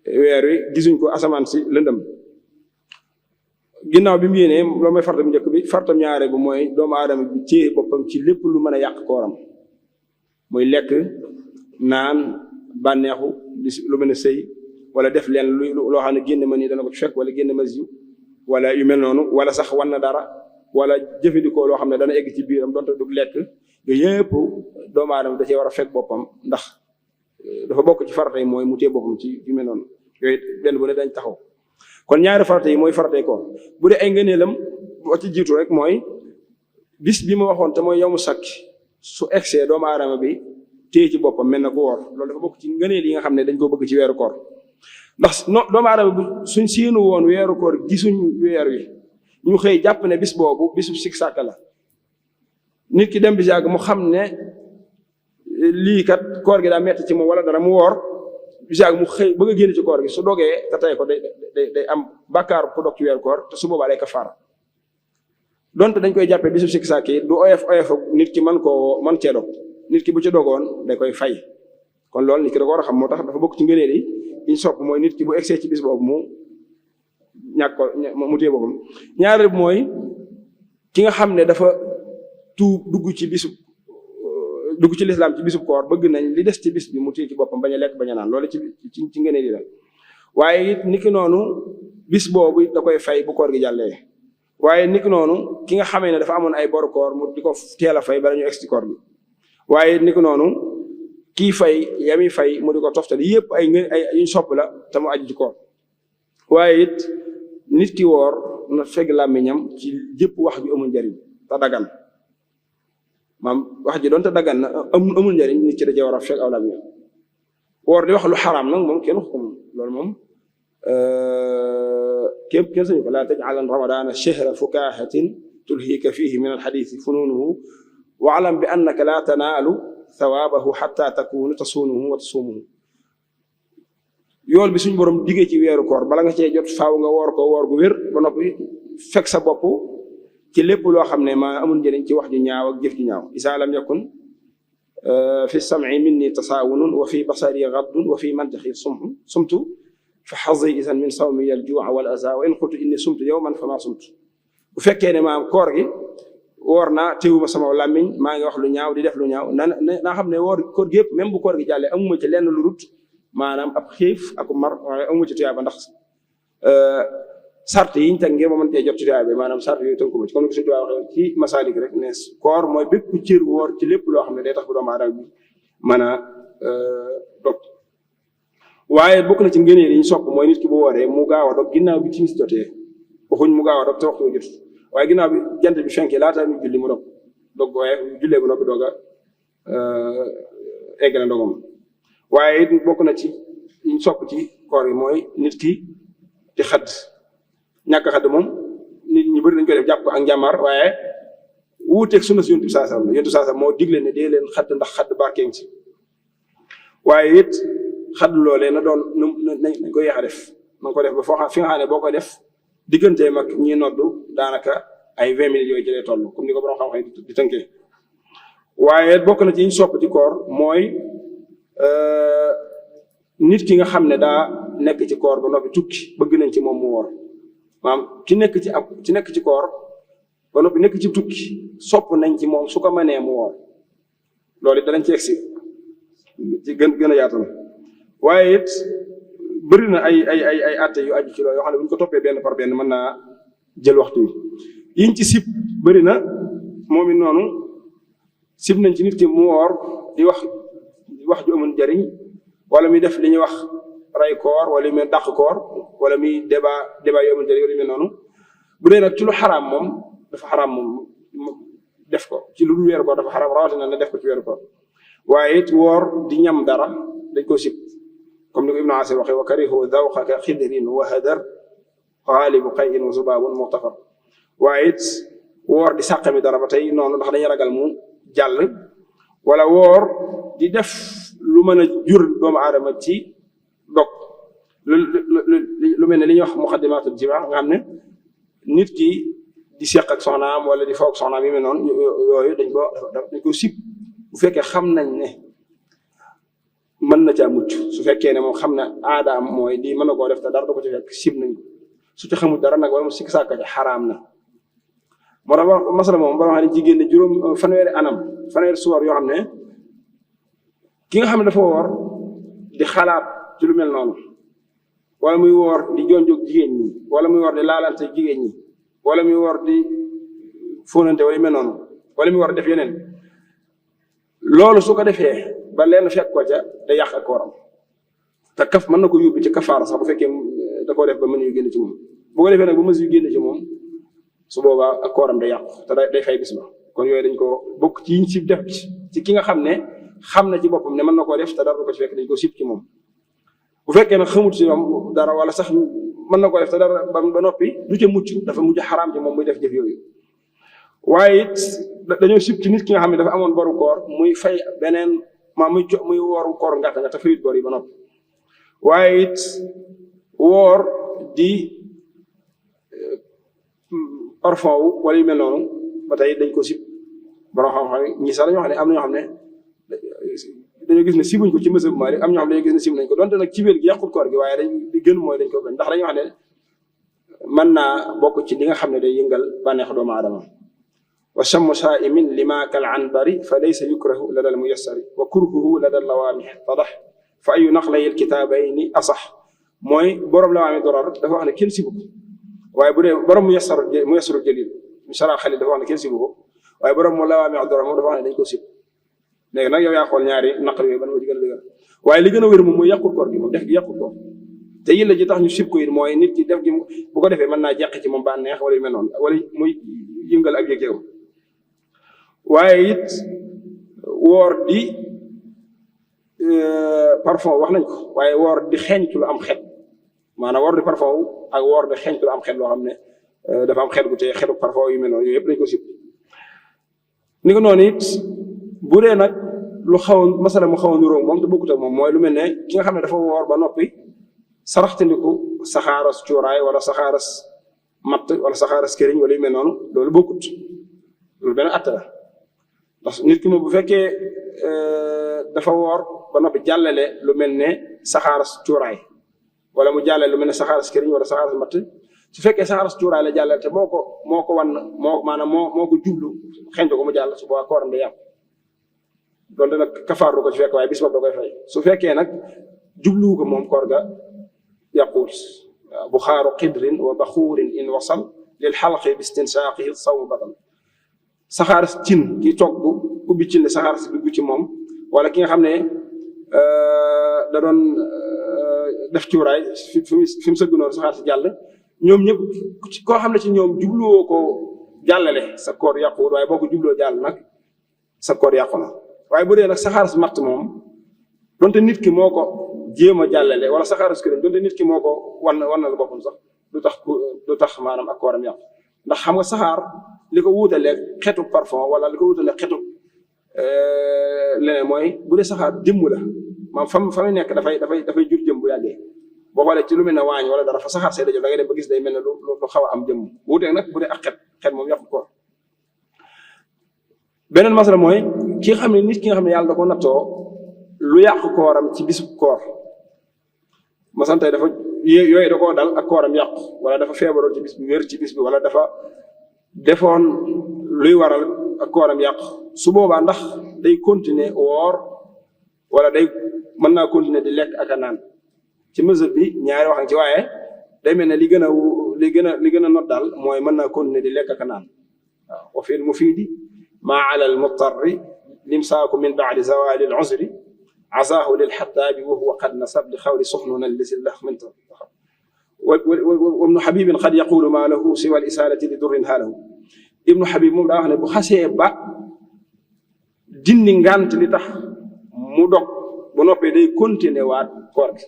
weer wi gisuñ ko asamaan si lëndëm ginnaaw bi mu yéenee loolu mooy fartam njëkk bi fartam ñaare bu mooy doomu aadama bi ci boppam ci lépp lu mën a yàq kooram muy lekk naan bànneexu lu mel ne sëy wala def leen loo xam ne génn ma nii dana ko fekk wala génn ma ziw wala yu mel noonu wala sax wan na dara wala jëfandikoo loo xam ne dana egg ci biiram donte du lekk yooyu yëpp doomu aadama da cee war a fekk boppam ndax dafa bokk ci farata yi mooy mu téye boppam ci yu mel noonu yooyu benn bu ne dañ taxaw kon ñaari farata yi mooy faratay koor bu dee ay ngëneelam boo ci jiitu rek mooy bis bi ma waxoon te mooy yawmu sakki su egsee doomu aadama bi téye ci boppam mel na ku woor loolu dafa bokk ci ngëneel yi nga xam ne dañ ko bëgg ci weeru koor ndax doomu aadama bu suñ séenu woon weeru koor gisuñ weer wi ñu xëy jàpp ne bis boobu bisu sik sàkk la nit ki dem bis yàgg mu xam ne lii kat koor gi daa metti ci moom wala dara mu woor bis yàgg mu xëy bëgg a génn ci koor gi su dogee te tey ko day am bàkkaar ku dog ci weeru koor te su boobaa day kafaara donte dañ koy jàppee bisu sik sàkk yi du oyof nit ki mën cee dog nit ki bu ci dogoon day koy fay kon loolu nit ki da ko war a xam moo tax dafa bokk ci ngëneel yi ñu sopp mooy nit ki bu egsee ci bis boobu mu ñàkk ko mu téye boppam ñaareel mooy ki nga xam ne dafa dugg ci lislaam ci bisub koor bëgg nañ li des ci bis bi mu téye ci boppam bañ a lekk bañ a naan loolu ci ngëneel yi la waaye it niki noonu bis boobu da koy fay bu koor gi jàllee waaye niki noonu ki nga xamee ne dafa amoon ay boru koor mu di ko teel a fay bala ñu egg ci koor bi waaye niki noonu kii fay yami fay mu di ko toftali yëpp ay yuñ sopp la te mu aju ci koor waaye it nit ki woor na fegg làmmiñam ci jëpp wax ju amul njariñ te dagan maam wax ji doon te dagan na amul njariñ nit ki da cee war a fegg aw làmmiñam woor di wax lu xaraam nag moom kenn wax ko moom loolu moom kenn sañu ko laa taj'alan ramadana shahra fukahatin tulhika fihi min alxadisi fununuhu waalam bi annaka laa tanaalu thawaabahu xatta takunu tasuunuhu wa tasumuhu yool bi suñ borom diggee ci weeru koor bala nga cee jot faaw nga woor ko woor gu wér ba noppi fekk sa bopp ci lépp loo xam ne maa amul njëriñ ci wax ju ñaaw ak jëf ju ñaaw isa lam yakun fi sam'i minni tasaawunun wa fi basari gaddun wa fi mantaxi sumtu fa xazi isan min sawmi al juu'a wal aza wa in qultu inni sumtu yawman fa ma sumtu bu fekkee ne maam koor gi woor naa teewuma sama làmmiñ maa ngi wax lu ñaaw di def lu ñaaw naa xam ne woor koor gi yëpp même bu koor gi jàllee amuma ci lenn lu rut maanaam ab xiif ak mar waaye amuma ci tuyaaba ndax sart yi ñu teg ngir ma mën cee jot ci tuyaaba maanaam sart yooyu tënku ma ci comme ni ko suñu tubaab waxee ci masalik rek ne koor mooy bépp cër woor ci lépp loo xam ne day tax bu doomu aadama bi mën a dog waaye bokk na ci ngëneel yi ñu sopp mooy nit ki bu wooree mu gaaw a dog ginnaaw bi timis jotee waxuñ mu gaaw a dog te waxtu jot waaye ginnaaw bi jant bi fenkee laata muy julli mu dog waaye jullee bu noppi doog a egg na ndogam waaye it bokk na ci ñu sopp ci koor yi mooy nit ki di xadd ñàkk xadd moom nit ñi bëri dañ koy def jàpp ak njàmbaar waaye wuuteeg sunna si yontu saasam la yontu saasam moo digle ne dee leen xadd ndax xadd barkeeng ci waaye it xadd loolee na doon nañ ko yéex a def na ko def ba foo fi nga xam ne boo koy def digganteem ak ñi noddu daanaka ay 20 minutes yooyu jëlee toll comme ni ko borom xam-xam di tënkee waaye bokk na ci ñu sopp ci koor mooy nit ki nga xam ne daa nekk ci koor ba noppi tukki bëgg nañ ci moom mu woor maanaam ki nekk ci koor ba noppi nekk ci tukki sopp nañ ci moom su ko mënee mu woor loolu it danañ ci egsi ci gën a yaatal waaye it bëri na ay atte yu aju ci loolu yoo xam ne bu ñu ko toppee benn par benn mën naa jël waxtu wi yiñ ci sib bëri na moom it noonu sib nañ ci nit ki mu woor di wax ju amul njariñ wala muy def li ñuy wax ray koor wala muy dàq koor wala muy débat yu amul njariñ wala muy noonu bu dee nag ci lu xaraam moom dafa xaraam moom def ko ci lu weeru koor dafa xaraam rawatina na def ko ci weeru koor waaye it woor di ñam dara dañ ko sib comme ni ko Ibnu Asir waxee wa karihu dawqaka xidrin wa hadar xaalibu qayin wa zubaabun muxtafar waaye it woor di sàqami dara ba tey noonu ndax dañuy ragal mu jàll wala woor di def lu mën a jur doomu aadama ci dog lu mel ne li ñuy wax muqaddimatul jimaa nga xam ne nit ki di seq ak soxnaam wala di foog soxnaam yi mel noonu yooyu dañ ko sib bu fekkee xam nañ ne mën na caa mucc su fekkee ne moom xam ne aadaam mooy di mën na koo def te dara du ko ci fekk sib nañ ko su ci xamul dara nag wala mu sikk sàkka ci xaraam na moo tax masala moom ba xam ne jigéen ne juróom fanweeri suwar yoo xam ne ki nga xam ne dafa woor di xalaat ci lu mel noonu wala muy woor di jonjoog jigéen ñi wala muy woor di laalante jigéen ñi wala muy woor di fóonante wala yu mel noonu wala muy woor def yeneen loolu su ko defee ba leen fekk ko ca da yàq ak kooram te kaf mën na ko yóbbu ci kafaara sax bu fekkee da koo def ba mën yu génn ci moom bu ko defee nag ba mën yu génn ci moom su boobaa ak kooram day yàqu te day fay bis ba kon yooyu dañ ko bokk ci yiñ si def ci ki nga xam ne xam na ci boppam ne mën na koo def te dara du ko ci fekk dañ ko sib ci moom bu fekkee nag xamut ci ñoom dara wala sax mën na ko def te dara ba noppi du ca mucc dafa mujj xaraam ci moom muy def jëf yooyu. waaye it dañoo sib ci nit ki nga xam ne dafa amoon boru koor muy fay beneen muy wooru koor ngàtt nga te fayut bor yi ba noppi. waaye it woor di parfum wu wala yu mel noonu ba tey dañ ko sib borom xam-xam ñi sax dañoo xam ne am na ñoo xam ne dañoo gis ne sibuñ ko ci mësa bu Maalik am ñoo xam ne dañoo gis ne sib nañ ko donte nag ci wér gi yàqut koor gi waaye dañ di gën mooy dañ ko bañ ndax dañoo xam ne mën naa bokk ci li nga xam ne day yëngal bànneex doomu aadama wa chammu saa'imin lima kal anbari fa laysa yukrahu lada al muyassari wa kurhuhu lada lawaamih tadax fa ayu naqlayil kitaabayni asax mooy borom lawaami dorar dafa wax ne kenn sibu ko waaye bu dee borom muyassaru jalil misara xalil dafa wax ne kenn sibu ko waaye borom mu lawaami dorar moom dafa wax ne dañ ko sib léegi nag yow yaa xool ñaari naqar yooyu ban moo ci gën a dëgër waaye li gën a wér moom mooy yàqul koor gi moom def gi yàqul ko te yilla ji tax ñu sib ko it mooy nit ki def gi bu ko defee mën naa jeq ci moom ba neex wala yu mel noonu wala muy yëngal ak yëg-yëgam waaye it woor di parfum wax nañ ko waaye woor di xeeñtu lu am xet maanaam woor di parfum ak woor di xeeñtu lu am xet loo xam ne dafa am xet gu te xetu parfum yu mel noonu yooyu yëpp dañ ko sib ni ko noonu it bu dee nag lu xaw a masala mu xaw a nuróo moom te bokkut ak moom mooy lu mel ne ki nga xam ne dafa woor ba noppi saraxtandiku saxaaras cuuraay wala saxaaras matt wala saxaaras këriñ wala yu mel noonu loolu bokkut loolu benn atta la ndax nit ki moom bu fekkee dafa woor ba noppi jàllale lu mel ne saxaaras cuuraay wala mu jàllale lu mel ne saxaaras këriñ wala saxaaras matt su fekkee saxaaras cuuraay la jàllale te moo ko wan maanaam moo ko jublu xeeñ ko mu jàll su boobaa kooram day yàqu donte nag kafaar du ko ci fekk waaye bis boobu da koy fay su fekkee nag jubluwu ko moom koor ga yàquwul bu xaaru xidrin wa baxuurin in wasal lil xalqi bi istinsaaqi sawmu batal saxaaras cin ki togg ubbi cin le saxaaras dugg ci moom wala ki nga xam ne da doon def cuuraay fi mu sëgg noonu saxaaras jàll ñoom ñëpp koo xam ne ci ñoom jubluwoo ko jàllale sa koor yàquwul waaye boo ko jubloo jàll nag sa koor yàqu na waaye bu dee nag saxaaras matt moom donte nit ki moo ko jéem a jàllale wala saxaaras këriñ donte nit ki moo ko wan la boppam sax du tax maanaam ak kooram yàqu ndax xam nga saxaar li ko wuutalee xetu parfum wala li ko wuutalee xetu leneen mooy bu dee saxaar jëmm la maam fa muy nekk dafay jur jëm bu yàggee boo xoolee ci lu mel ne waañ wala dara fa saxaar see dajoo da ngay dem ba gis day mel ne lu xaw a am jëmm wuutee nag bu dee ak xet moom yàqu koor beneen masala mooy ki nga xam ne nit ki nga xam ne yàlla da ko nattoo lu yàq kooram ci bisu koor masan tey dafa yooyu da koo dal ak kooram yàqu wala dafa feebaroon ci bis bi wér ci bis bi wala dafa defoon luy waral ak kooram yàqu su boobaa ndax day continuer woor wala day mën naa continuer di lekk ak a naan ci mazhab bi ñaari wax ci waaye day mel ne li gën a not daal mooy mën naa continuer di lekk ak a naan waaw wa fil mufiidi maa ala al muttarri limsaaku min baadi zawali al usri azaahu lil xattaabi wa huwa qad nasab li xawli suxnuna lisi lax min wa ibnu xabibin qad yaqulu maa lahu siwa al isaalati li durrin haalahu ibnu xabib moom daa wax ne bu xasee ba dindi ngant li tax mu dog bu noppee day continuer waat koor gi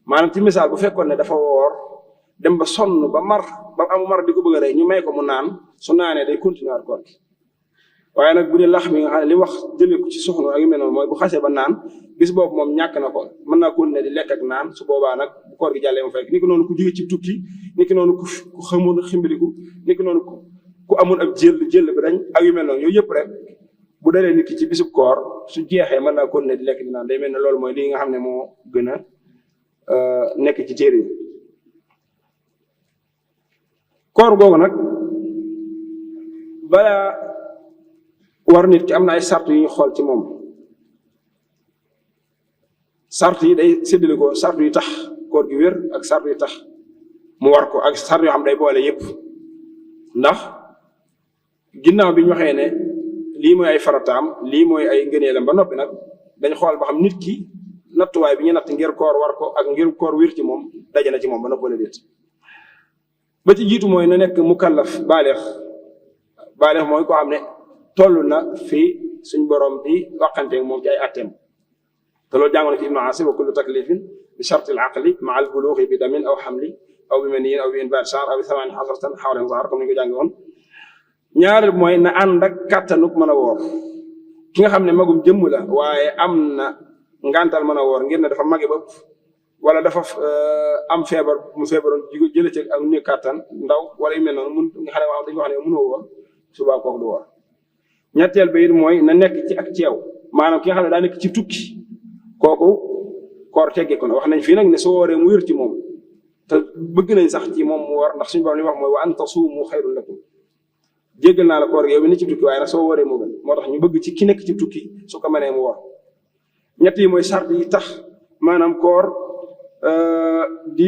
maanaam ci misaal bu fekkoon ne dafa woor dem ba sonn ba amu mar di ko bëgg a rey ñu may ko mu naan su naanee day continuer waat koor gi waaye nag bu dee lax mi nga xam ne li wax jëlee ko ci soxna ak yu mel noonu mooy bu xasee ba naan bis boobu moom ñàkk na ko mën naa continuer di lekk ak naan su boobaa nag bu koor gi jàllee mu fekk ni ki noonu ku jóge ci tukki ni ki noonu ku xamoon ximbiliku ni ki noonu ku amoon ab jël bi dañ ak yu mel noonu yooyu yëpp rek bu dalee nit ki ci bisub koor su jeexee mën naa continuer di lekk di naan day mel ne loolu mooy li nga xam ne moo gën a nekk ci téere yi koor googu nag balaa war nit ki am na ay sart yu ñu xool ci moom sart yi day séddale ko sart yu tax koor gi wér ak sart yu tax mu war ko ak sart yoo xam day boole yépp ndax ginnaaw bi ñu waxee ne lii mooy ay farataam lii mooy ay ngëneelam ba noppi nag dañ xool ba xam nit ki nattuwaay bi ñu natt ngir koor war ko ak ngir koor wér ci moom daje na ci moom ba noppi wala déet ba ci jiitu mooy na nekk mukallaf baaleex mooy koo xam ne toll na fii suñ borom di waxanteeg moom ci ay atteem te loolu jàngoon ci Ibnu Asir wa kullu taklifin bi sharti al aqli ma al bulughi bi damin aw hamli aw bi maniyin aw bi inbaat sha'r aw bi thamani hasratan hawlan zahar comme ni ñu ko jàngi woon. ñaareel mooy na ànd ak kàttanuk mën a woor ki nga xam ne magum jëmm la waaye am na ngantal mën a woor ngir ne dafa mage ba ëpp wala dafa am feebar mu feebaroon jële ci ak néew kàttan ndaw wala yu mel noonu mun nga xam ne dañu wax ne mënoo woor subaa kooku du woor. ñetteel ba it mooy na nekk ci ak ceew maanaam ki nga xam ne daa nekk ci tukki kooku koor teggeeku na wax nañ fii nag ne soo wooree mu wér ci moom te bëgg nañ sax ci moom mu woor ndax suñu borom li wax mooy wa an tasuumu xayrun lakum jéggal naa la koor gi yow mi ne ci tukki waaye nag soo wooree moo gën moo tax ñu bëgg ci ki nekk ci tukki su ko mënee mu woor. ñett yi mooy sart yi tax maanaam koor di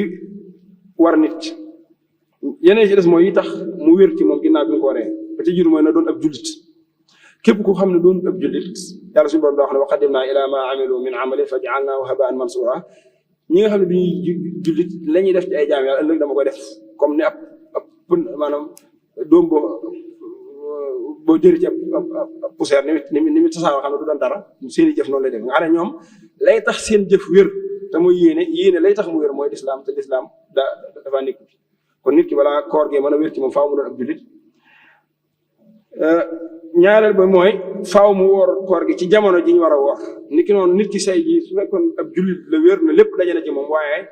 war nit yeneen ci des mooy yi tax mu wér ci moom ginnaaw bi nga ko waree ba ci jur mooy na doon ab jullit képp ku xam ne doon ab jullit yàlla suñu borom daa wax ne wa qadimnaa ilaa maa amilu min amalin fa ja'alnaahu haba'an mansuura ñi nga xam ne duñuy jullit la ñuy def ci ay jaam yàlla ëllëg dama koy def comme ni ab maanaam doom boo jëri ci ab poussière ni mi tasaaroo xam ne du doon dara seeni jëf noonu lay def nga xam ne ñoom lay tax seen jëf wér te mooy yéene lay tax mu wér mooy lislaam te lislaam dafa nekk kon nit ki balaa koor gee mën a wér ci moom faaw mu doon ab jullit. ñaareel ba mooy faaw mu woor koor gi ci jamono ji ñu war a woor nit ki noonu nit ki say ji su fekkoon ab jullit la wér na lépp daje na ci moom waaye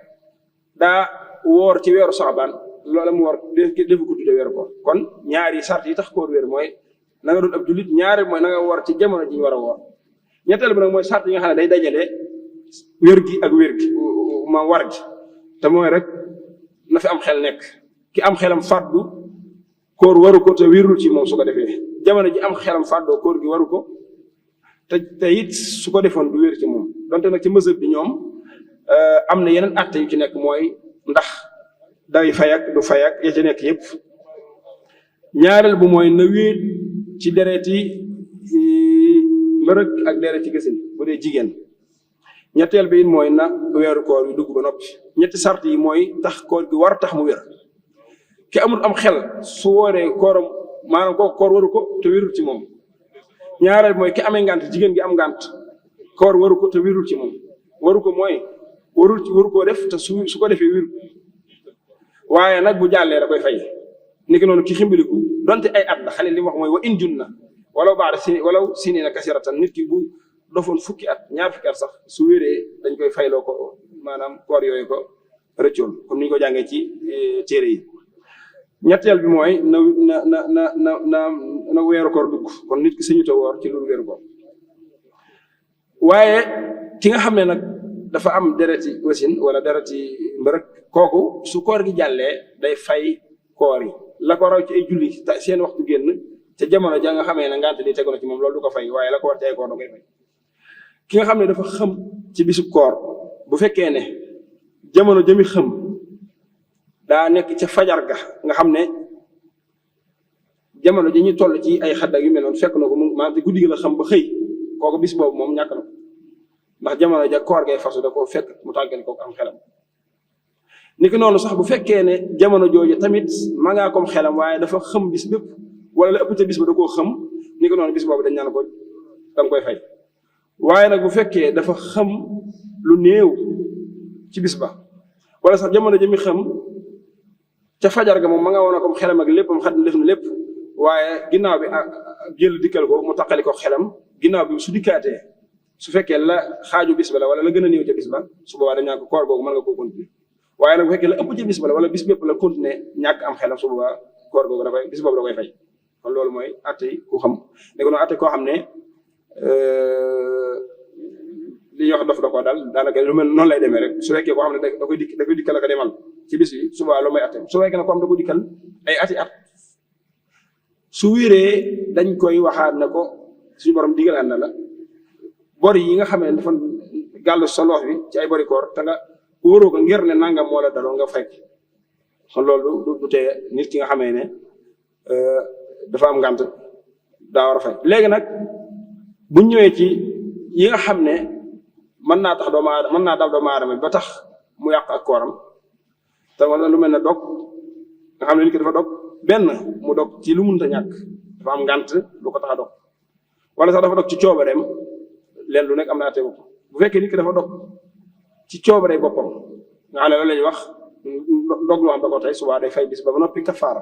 daa woor ci weeru saxbaan loola mu woor defu ko tudde weeru koor kon ñaari sart yi tax koor wér mooy na nga doon ab jullit ñaareel mooy na nga woor ci jamono ji ñu war a woor ñetteel bi nag mooy sart yi nga xam ne day dajale wér gi ak wér gi ma war gi te mooy rek na fi am xel nekk ki am xelam fàddu koor waru ko te wérul ci moom su ko defee jamono ji am xelam fàddoo koor gi waru ko te it su ko defoon du wér ci moom donte nag ci mazhab bi ñoom am na yeneen atte yu ci nekk mooy ndax day fayak du fayak ya ci nekk yépp ñaareel bu mooy na wéet ci dereti mbërëg ak dereti gësin bu dee jigéen ñetteel bi it mooy na weeru koor yu dugg ba noppi ñetti sart yi mooy tax koor gi war tax mu wér ki amul am xel su wooree kooram maanaam kooku koor waru ko te wérul ci moom ñaareel mooy ki amee ngant jigéen gi am ngant koor waru ko te wérul ci moom waru ko mooy waru koo def te su ko defee wéru waaye nag bu jàllee da koy fay niki noonu ki ximbiliku donte ay at la xale li wax mooy wa in junna walaw ba'da sinina kasiratan nit ki bu dofoon fukki at ñaar fukki at sax su wéree dañ koy fayloo ko maanaam koor yooyu ko rëccoon comme ni ñu ko jàngee ci téere yi. ñetteel bi mooy na weeru koor dugg kon nit ki sañu ta woor ci lu weeru koor waaye ki nga xam ne nag dafa am dereti wasin wala dereti mbërëk kooku su koor gi jàllee day fay koor yi la ko raw ci ay julli seen waxtu génn te jamono ja nga xamee ne ngante di tegu na ci moom loolu du ko fay waaye la ko war ci ay koor da koy fay ki nga xam ne dafa xam ci bisu koor bu fekkee ne jamono jëmi xam daa nekk ca fajar ga nga xam ne jamono ji ñu toll ci ay xaddak yu mel noonu fekk na ko maanaam te guddi gi la xam ba xëy kooku bis boobu moom ñàkk na ko ndax jamono ja koor gay fasu da koo fekk mu tàggal kooku am xelam niki noonu sax bu fekkee ne jamono jooju tamit ma ngaa kom xelam waaye dafa xam bis bépp wala la ëpp ca bis ba da koo xam niki noonu bis boobu dañ naan ko da nga koy fay waaye nag bu fekkee dafa xam lu néew ci bis ba wala sax jamono ji mi xam ca fajar ga moom ma nga woon a kom xelam ak lépp am xam def na lépp waaye ginnaaw bi jël dikkal ko mu taqali ko xelam ginnaaw bi su dikkaatee su fekkee la xaaju bis ba la wala la gën a néew ca bis ba su boobaa dañ naan ko koor googu mën nga koo continuer waaye nag bu fekkee la ëpp ca bis ba la wala bis bépp la continuer ñàkk am xelam su boobaa koor googu dafay bis boobu da koy fay kon loolu mooy atte yi ku xam ne ko noonu atte koo xam ne li ñuy wax dof da koo dal daanaka lu mel noonu lay demee rek su fekkee koo xam ne da koy dikkal ak a demal ci bis bi su boobaa lu may atte su fekkee ne ko am da ko dikkal ay ati at su wéree dañ koy waxaat ne ko suñu borom digalaat na la bor yi nga xam ne dafa gàllu sa loos bi ci ay bori koor te nga wóoroo ko ngir ne nangam moo la daloon nga fekk kon loolu du tee nit ki nga xamee ne dafa am ngànt daa war a fay léegi nag bu ñëwee ci yi nga xam ne mën naa tax mën naa dal doomu aadama ba tax mu yàq ak kooram te wala lu mel ne dog nga xam ne nit ki dafa dog benn mu dog ci lu munta ñàkk dafa am ngànt lu ko tax a dog wala sax dafa dog ci coobareem leen lu nekk am na àtte bu fekkee nit ki dafa dog ci coobare boppam nga xam ne loolu la ñuy wax dog loo xam da ko tey subaa day fay bis ba noppi kafaara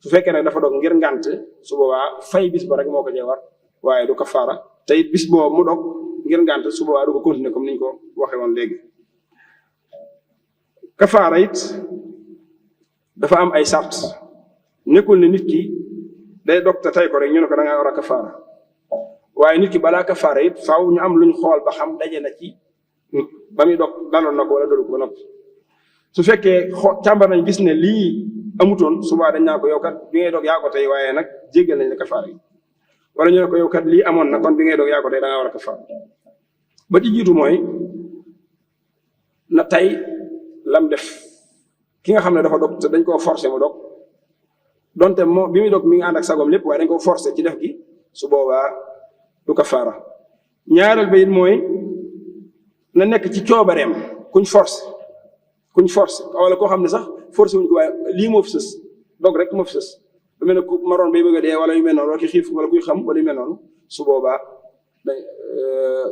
su fekkee nag dafa dog ngir ngànt su boobaa fay bis ba rek moo ko cee war waaye du kafaara te it bis boobu mu dog ngir ngànt su boobaa du ko continuer comme niñ ko waxee woon léegi. kafaara it dafa am ay sart nekkul ne nit ki day dog te tey ko rek ñu ne ko da ngaa war a kafaara waaye nit ki balaa kafaara it faaw ñu am luñ xool ba xam daje na ci ba muy dog daloon na ko wala dalu ko ba noppi su fekkee càmbar nañ gis ne lii amutoon subaa dañ naa ko yow kat bi ngay dog yaa ko tey waaye nag jéggal nañ la kafaara yi wala ñu ne ko yow kat lii amoon na kon bi ngay dog yaa ko tey da ngaa war a kafaara ba ci jiitu mooy na tey lam def ki nga xam ne dafa dog te dañ koo forcer mu dog donte moo bi muy dog mi ngi ànd ak sagom lépp waaye dañ ko forcer ci def gi su boobaa du kafaara ñaareel ba it mooy na nekk ci coobareem kuñ force wala koo xam ne sax forcé wuñ ko waaye lii moo fi sës dog rek moo fi sës lu mel ne ku maroon bay bëgg a dee wala yu mel noonu wala ki xiif wala kuy xam wala yu mel noonu su boobaa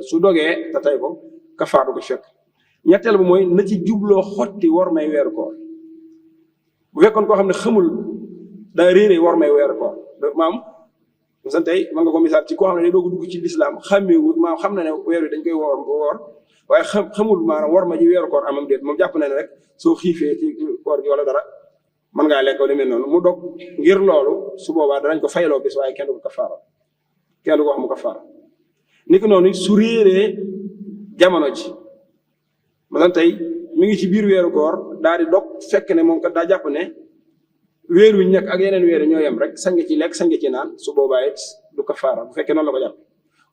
su dogee te tey ko kafaar du ko fekk. ñetteel ba mooy na ci jubloo xotti war may weeru koor bu fekkoon koo xam ne xamul daa réeré war may weeru koor maam san tey man nga ko misaal ci koo xam ne day doog dugg ci lislaam xàmmeewul maam xam na ne weer wi dañ koy woor waaye xamul maanaam war ma ji weeru koor amam déet moom jàpp na ne rek soo xiifee ci koor gi wala dara mën ngaa lekk wala mel noonu mu dog ngir loolu su boobaa danañ ko fayloo bis waaye kenn du ko kafaara kenn du ko wax mu kafaara ni ki noonu su réeree jamono ji maanaam tey mi ngi ci biir weeru koor daal di dog fekk ne moom kat daa jàpp ne weer wi nekk ak yeneen weer ñoo yem rek sañ ci lekk sañ ci naan su boobaa it du kafaara bu fekkee noonu la ko jàpp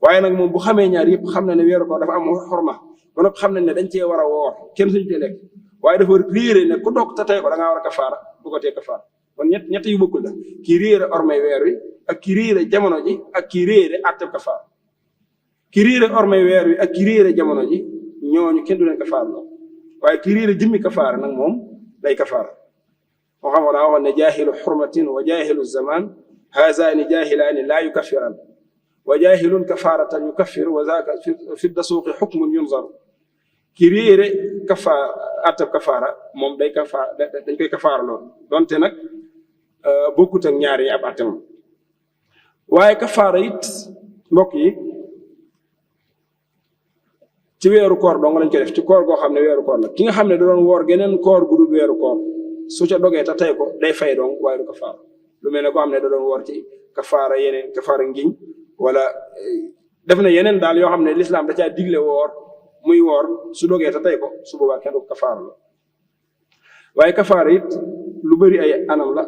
waaye nag moom bu xamee ñaar yëpp xam na ne weeru koor dafa am xorma ba noppi xam nañ ne dañ cee war a woor kenn suñu cee lekk waaye dafa réere ne ku dog te tey ko da ngaa war a kafaara bu ko tee kafaara kon ñett yu bokkul la kii réere ormay weer wi ak kii réere jamono ji ak kii réere àtteb kafaara kii réere ormay weer wi ak kii réere jamono ji ñooñu kenn du leen kafaara la waaye kii réere jëmmi kafaara nag moom day kafaara moo xam daa waxoon ne jaahilu xurmatin wa jaahilu zaman hazaani jaahilaani laa yukaffiran wa jaahilun kafaaratan yukaffir wa zaaka fi dasuuqi xukmun yunzar ki réere àttab kafaara moom dañ koy kafaara lool donte nag bokkut ak ñaari ab àttam waaye kafaara it mbokk yi ci weeru koor dong lañ koy def ci koor goo xam ne weeru koor la ki nga xam ne da doon woor geneen koor gu dul weeru koor su ca dogee te tey ko day fay dong waaye du kafaara lu mel ne koo xam ne da doon woor ci kafaara yeneen kafaara ngiñ wala def na yeneen daal yoo xam ne lislaam da caa digle woor muy woor su dogee te tey ko su boobaa kenn du kafaara la waaye kafaara it lu bari ay anam la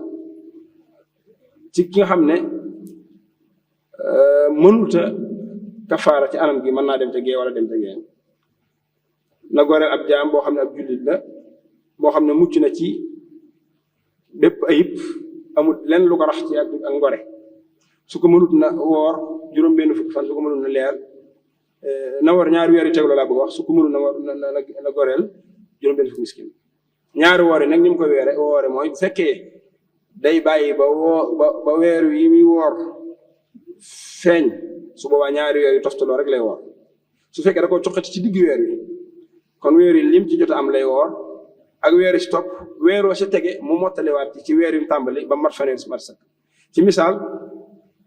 ci ki nga xam ne mënuta kafaara ci anam gi mën naa dem te gee wala dem te gee na goreel ab jaam boo xam ne ab jullit la boo xam ne mucc na ci bépp ayib amul lenn lu ko rax ci ak ngore su ko mënut na woor juróom benn fukki fan su ko mënut na leer na war ñaari weer yu teg la laa bëgg wax su ko mënut na goreel juróom benn fukki miskin ñaari woor yi nag ni mu ko woore mooy bu fekkee day bàyyi ba weer yi muy woor feeñ su boobaa ñaari weer yu toftaloo rek lay woor su fekkee da ko coqati ci digg weer wi kon weer yi lim ci jot am lay woor ak weer ci topp weeroo sa tege mu mottaliwaat ci weer yu tàmbali ba mat fanweer si mat sëkk ci misaal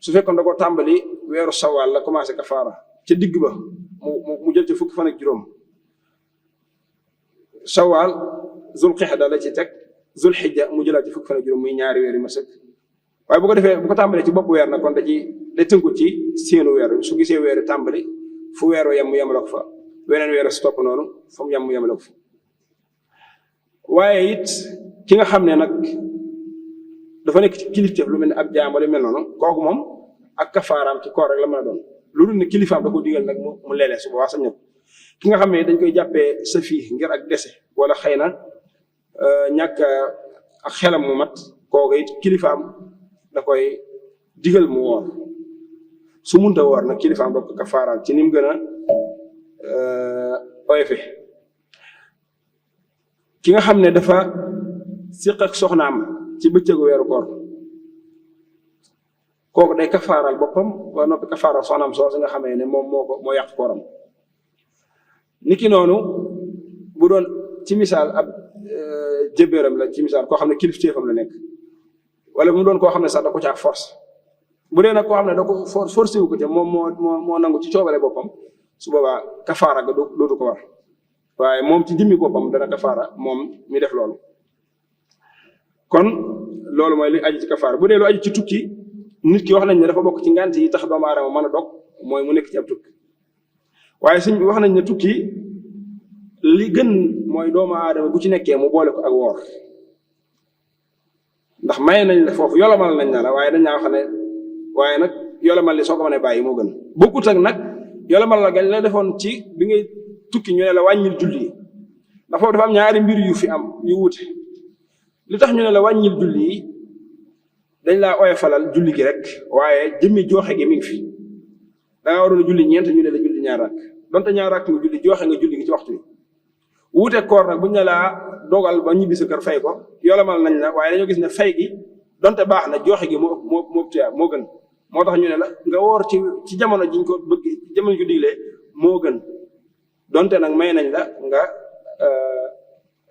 su fekkoon da ko tàmbali weeru sawaal la commencé kafaara ca digg ba mu jël ci fukki fan ak juróom sawaal zul qixda la ci teg zul xijja mu jëlaat ci fukki fan ak juróom muy ñaari weer yu ma sëkk waaye bu ko defee bu ko tàmbalee ci bopp weer nag kon day tënku ci seenu weer su gisee weeru tàmbali fu weeroo yem mu yemaloo ko fa weneen weer si topp noonu fa mu yem mu yemaloo ko fa waaye it ki nga xam ne nag dafa nekk ci kilifteef lu mel ne ab jaam wala mel noonu kooku moom ak kafaaraam ci koor rek la mën a doon lu dul ne kilifaam da ko digal nag mu lelee su boobaa sa ñëpp ki nga xam ne dañ koy jàppee sa fii ngir ak dese wala xëy na ñàkk ak xelam mu mat kooku it kilifaam da koy digal mu woor su munta woor nag kilifaam da ko kafaaraam ci ni mu gën a oyofe ki nga xam ne dafa siq ak soxnaam ci bëccëgu weeru koor kooku day kafaaral boppam ba noppi kafaaral soxnaam soo si nga xamee ne moom moo yàq kooram niki noonu bu doon ci misaal ab jëbéeram la ci misaal koo xam ne kilifteefam la nekk wala mu doon koo xam ne sax da ko caa force bu dee nag koo xam ne da ko forcé wu ko ca moom moo nangu ci coobare boppam su boobaa kafaara ga dootu ko war waaye moom ci jëmmi boppam dana kafaara moom mi def loolu kon loolu mooy li aju ci kafaara bu dee lu aju ci tukki nit ki wax nañ ne dafa bokk ci ngant yi tax doomu aadama mën a dog mooy mu nekk ci ab tukki waaye suñ wax nañ ne tukki li gën mooy doomu aadama bu ci nekkee mu boole ko ak woor ndax may nañ la foofu yolomal nañ na la waaye dañ naa wax ne waaye nag yolomal li soo ko mënee bàyyi moo gën bokkut ak nag yolomal la gañ la defoon ci bi ngay tukki ñu ne la wàññil julli yi ndax foofu dafa am ñaari mbir yu fi am yu wuute li tax ñu ne la wàññil julli yi dañ laa oyofalal julli gi rek waaye jëmmi jooxe gi mi ngi fi da nga waroon a julli ñeent ñu ne la julli ñaar rakk donte ñaar rakk nga julli jooxe nga julli gi ci waxtu bi wuute koor nag buñ ne laa dogal ba ñibbi sa kër fay ko yolomal nañ la waaye dañoo gis ne fay gi donte baax na jooxe gi moo gën moo tax ñu ne la nga woor ci jamono jiñ ko bëgg jamono ji ko diglee moo gën donte nag may nañ la nga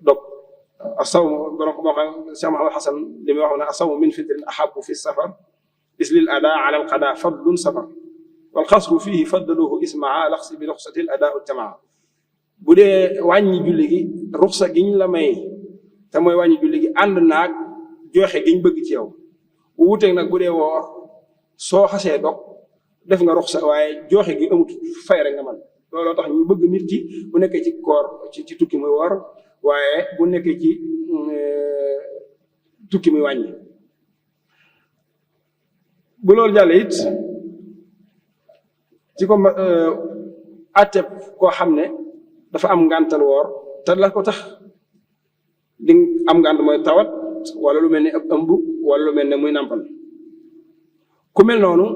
dog asawm borom moo xam Cheikh Mahamad Hasan li muy wax ne asawm min fitrin ahabu fi safar is lil ada ala al qada fadlun safar wal xasru fihi faddaluhu ismaa laxsi bi ruxsati al ada tamaa bu dee wàññi julli gi ruxsa giñ la may te mooy wàññi julli gi ànd naag joxe giñ bëgg ci yow wuuteeg nag bu dee woor soo xasee dog def nga ruxsa waaye joxe gi amut fay rek nga man looloo tax ñu bëgg nit ki bu nekkee ci koor ci tukki muy woor waaye bu nekkee ci tukki muy wàññi bu loolu jàllee it ci ko atteb koo xam ne dafa am ngàntal woor te la ko tax di am ngànt mooy tawat wala lu mel ni ab ëmb wala lu mel ne muy nàmpal ku mel noonu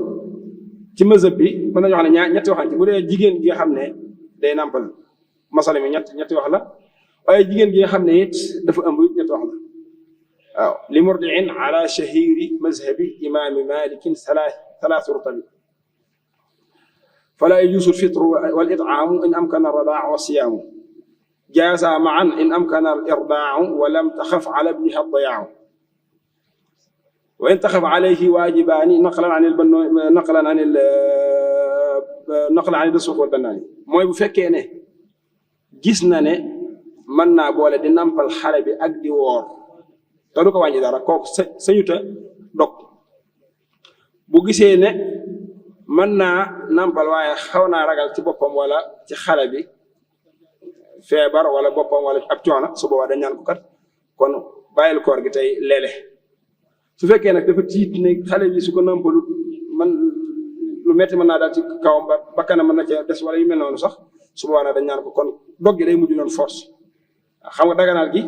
ci mazhab bi mën nañu wax ne ñetti wax ci bu dee jigéen gi nga xam ne day nàmpal masala mi ñetti wax la waaye jigéen gi nga xam ne it dafa ëmb ñetti wax la waaw li murdiin ala shahiri mazhabi imami malikin salaasu rutabi fala yajuusu alfitru wal it'aamu in amkana alradaa wa siyaamu jaaza maan in amkana alirdaacu wa lam taxaf ala ibniha addayaau wa in taxaf alayhi waajibaani naqlan an dasuuq wal bannaani mooy bu fekkee ne gis na ne mën naa boole di nampal xale bi ak di woor te du ko wàññi dara kooku sañuta dog bu gisee ne mën naa nampal waaye xaw naa ragal ci boppam wala ci xale bi feebar wala boppam wala ab coono su boobaa dañ ñaan ko kat kon bàyyil koor gi tey leele su fekkee nag dafa tiit ne xale bi su ko nampalut man lu metti mën naa daal ci kawam ba bakkanam mën na cee des wala yu mel noonu sax su boobaa nag dañ ñaan ko kon dog gi day mujj doon force xam nga daganaal gi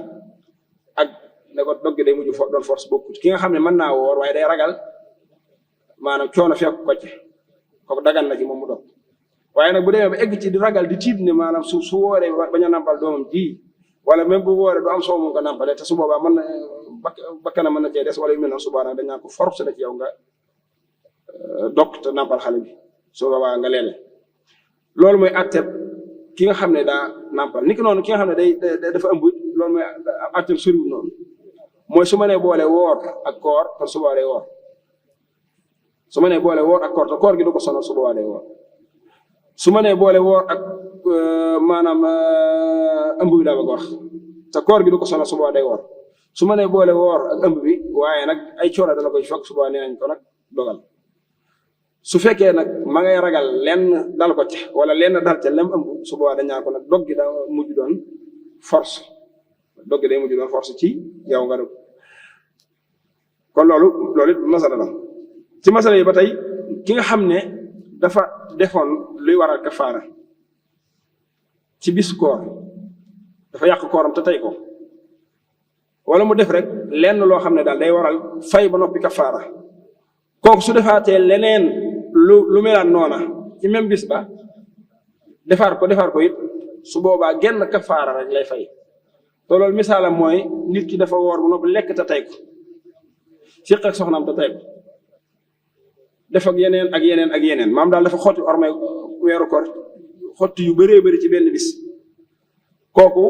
ak ne ko dog gi day mujj doon force bokkut ki nga xam ne mën naa woor waaye day ragal maanaam coono fekk ko ci kooku dagan na ci moom mu dog waaye nag bu demee ba egg ci di ragal di tiit ne maanaam su wooree bañ a nampal doomam ji wala même bu wooree du am soo mu ko nampalee te su boobaa mën na bakkanam mën na cee des wala yu mel noonu su boobaa nag dañ naan ko force la ci yow nga dog te nampal xale bi su boobaa nga leele loolu mooy atteb ki nga xam ne daa nampal niki noonu ki nga xam ne day dafa ëmb loolu mooy atteb soriwul noonu mooy su ma nee boole woor ak koor kon su boobaa day woor su ma nee boole woor ak koor te koor gi du ko sonal su boobaa day woor su ma nee boole woor ak maanaam ëmb bi daa bëgg wax te koor gi du ko sonal su boobaa day woor su ma nee boole woor ak ëmb bi waaye nag ay coono dana koy fekk su boobaa nee nañ ko nag dogal su fekkee nag ma ngay ragal lenn dal ko ci wala lenn dal ca lem ëmb su boobaa dañ ñaan ko nag dog gi da mujj doon force dog gi day mujj doon force ci yow nga dog kon loolu it masala la ci masala yi ba tey ki nga xam ne dafa defoon luy waral kafaara ci bis koor dafa yàq kooram te tey ko wala mu def rek lenn loo xam ne daal day waral fay ba noppi kafaara kooku su defaatee leneen lu melaan noona ci même bis ba defaar ko it su boobaa genn kafaara rek lay fay te loolu misaalam mooy nit ki dafa woor bu noppi lekk te tey ko siq ak soxnaam te tey ko def ak yeneen maam daal dafa xotti ormay weeru koor xotti yu bëree bëri ci benn bis kooku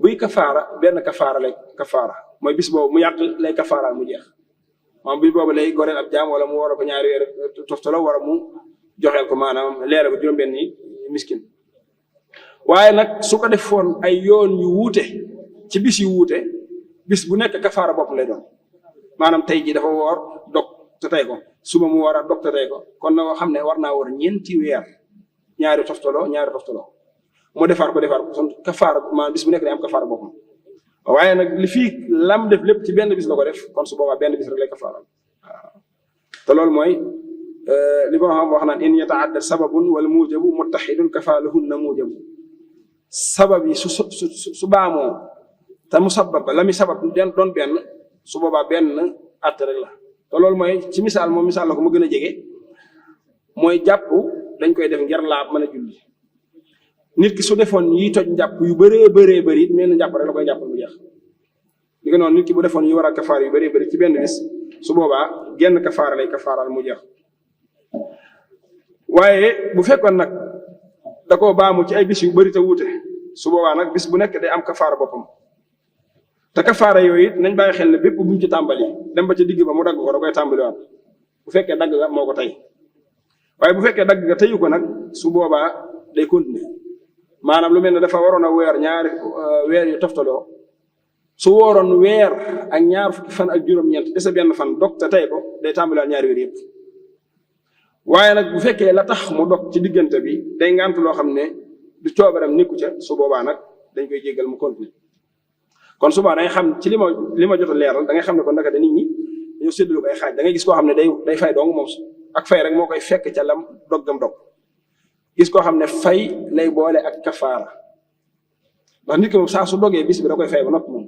buy kafaara benn kafaara lay kafaara mooy bis boobu mu yàq lay kafaaraal mu jeex maanaam bis boobu lay goreel ab jaam wala mu war a ko ñaari weer toftalo war a mu joxeel ko maanaam leeral ko juróom-benni miskin waaye nag su ko defoon ay yoon yu wuute ci bis yu wuute bis bu nekk kafaara bopp lay doon maanaam tey ji dafa woor dog te tey ko suba mu war a dog te tey ko kon na xam ne war naa woor ñeenti weer ñaari toftalo mu defaar ko son kafaara maanaam bis bu nekk day am kafaara boppam waaye nag li fii lam def lépp ci benn bis la ko def kon su boobaa benn bis rek lay kafaara waaw te loolu mooy li boo xam wax naan in yataadda sababun wala mujabu muttaxidun kafaalahunna mujabu sabab yi su baamoo te mu sabab la mi sabab doon benn su boobaa benn àtte rek la te loolu mooy ci misaal moom misaal la ko mu gën a jege mooy jàpp dañ koy def ngir laab mën a julli nit ki su defoon yi toj njàpp yu bëree bëri it mel na njàpp rek la koy jàppal mu jeex li ko noonu nit ki bu defoon yi war a kafaar yu bëree bëri ci benn bis su boobaa genn kafaara lay kafaaral mu jeex waaye bu fekkoon nag da koo baamu ci ay bis yu bëri te wuute su boobaa nag bis bu nekk day am kafaara boppam te kafaara yooyu it nañ bàyyi xel ne bépp bu mu ci tàmbali dem ba ca digg ba mu dagg ko da koy tàmbaliwaat bu fekkee dagg nga moo ko tey waaye bu fekkee dagg nga teyu ko nag su boobaa day continuer maanaam lu mel ne dafa waroon a weer ñaari weer yu toftaloo su wooroon weer ak ñaar fukki fan ak juróom-ñeent dese benn fan dog te tey ko day tàmbaliwaat ñaari weer yëpp waaye nag bu fekkee la tax mu dog ci diggante bi day ngant loo xam ne du coobaram nekku ca su boobaa nag dañ koy jéggal mu continuer kon suba da ngay xam ci li ma jot a leeral da ngay xam ne kon naka da nit ñi dañoo séddlu ko ay xaaj da ngay gis koo xam ne day fay dong moom ak fay rek moo koy fekk ca lam doggam dog gis koo xam ne fay lay boole ak kafaara ndax nit ki moom saa su dogee bis bi da koy fay ba noppi moom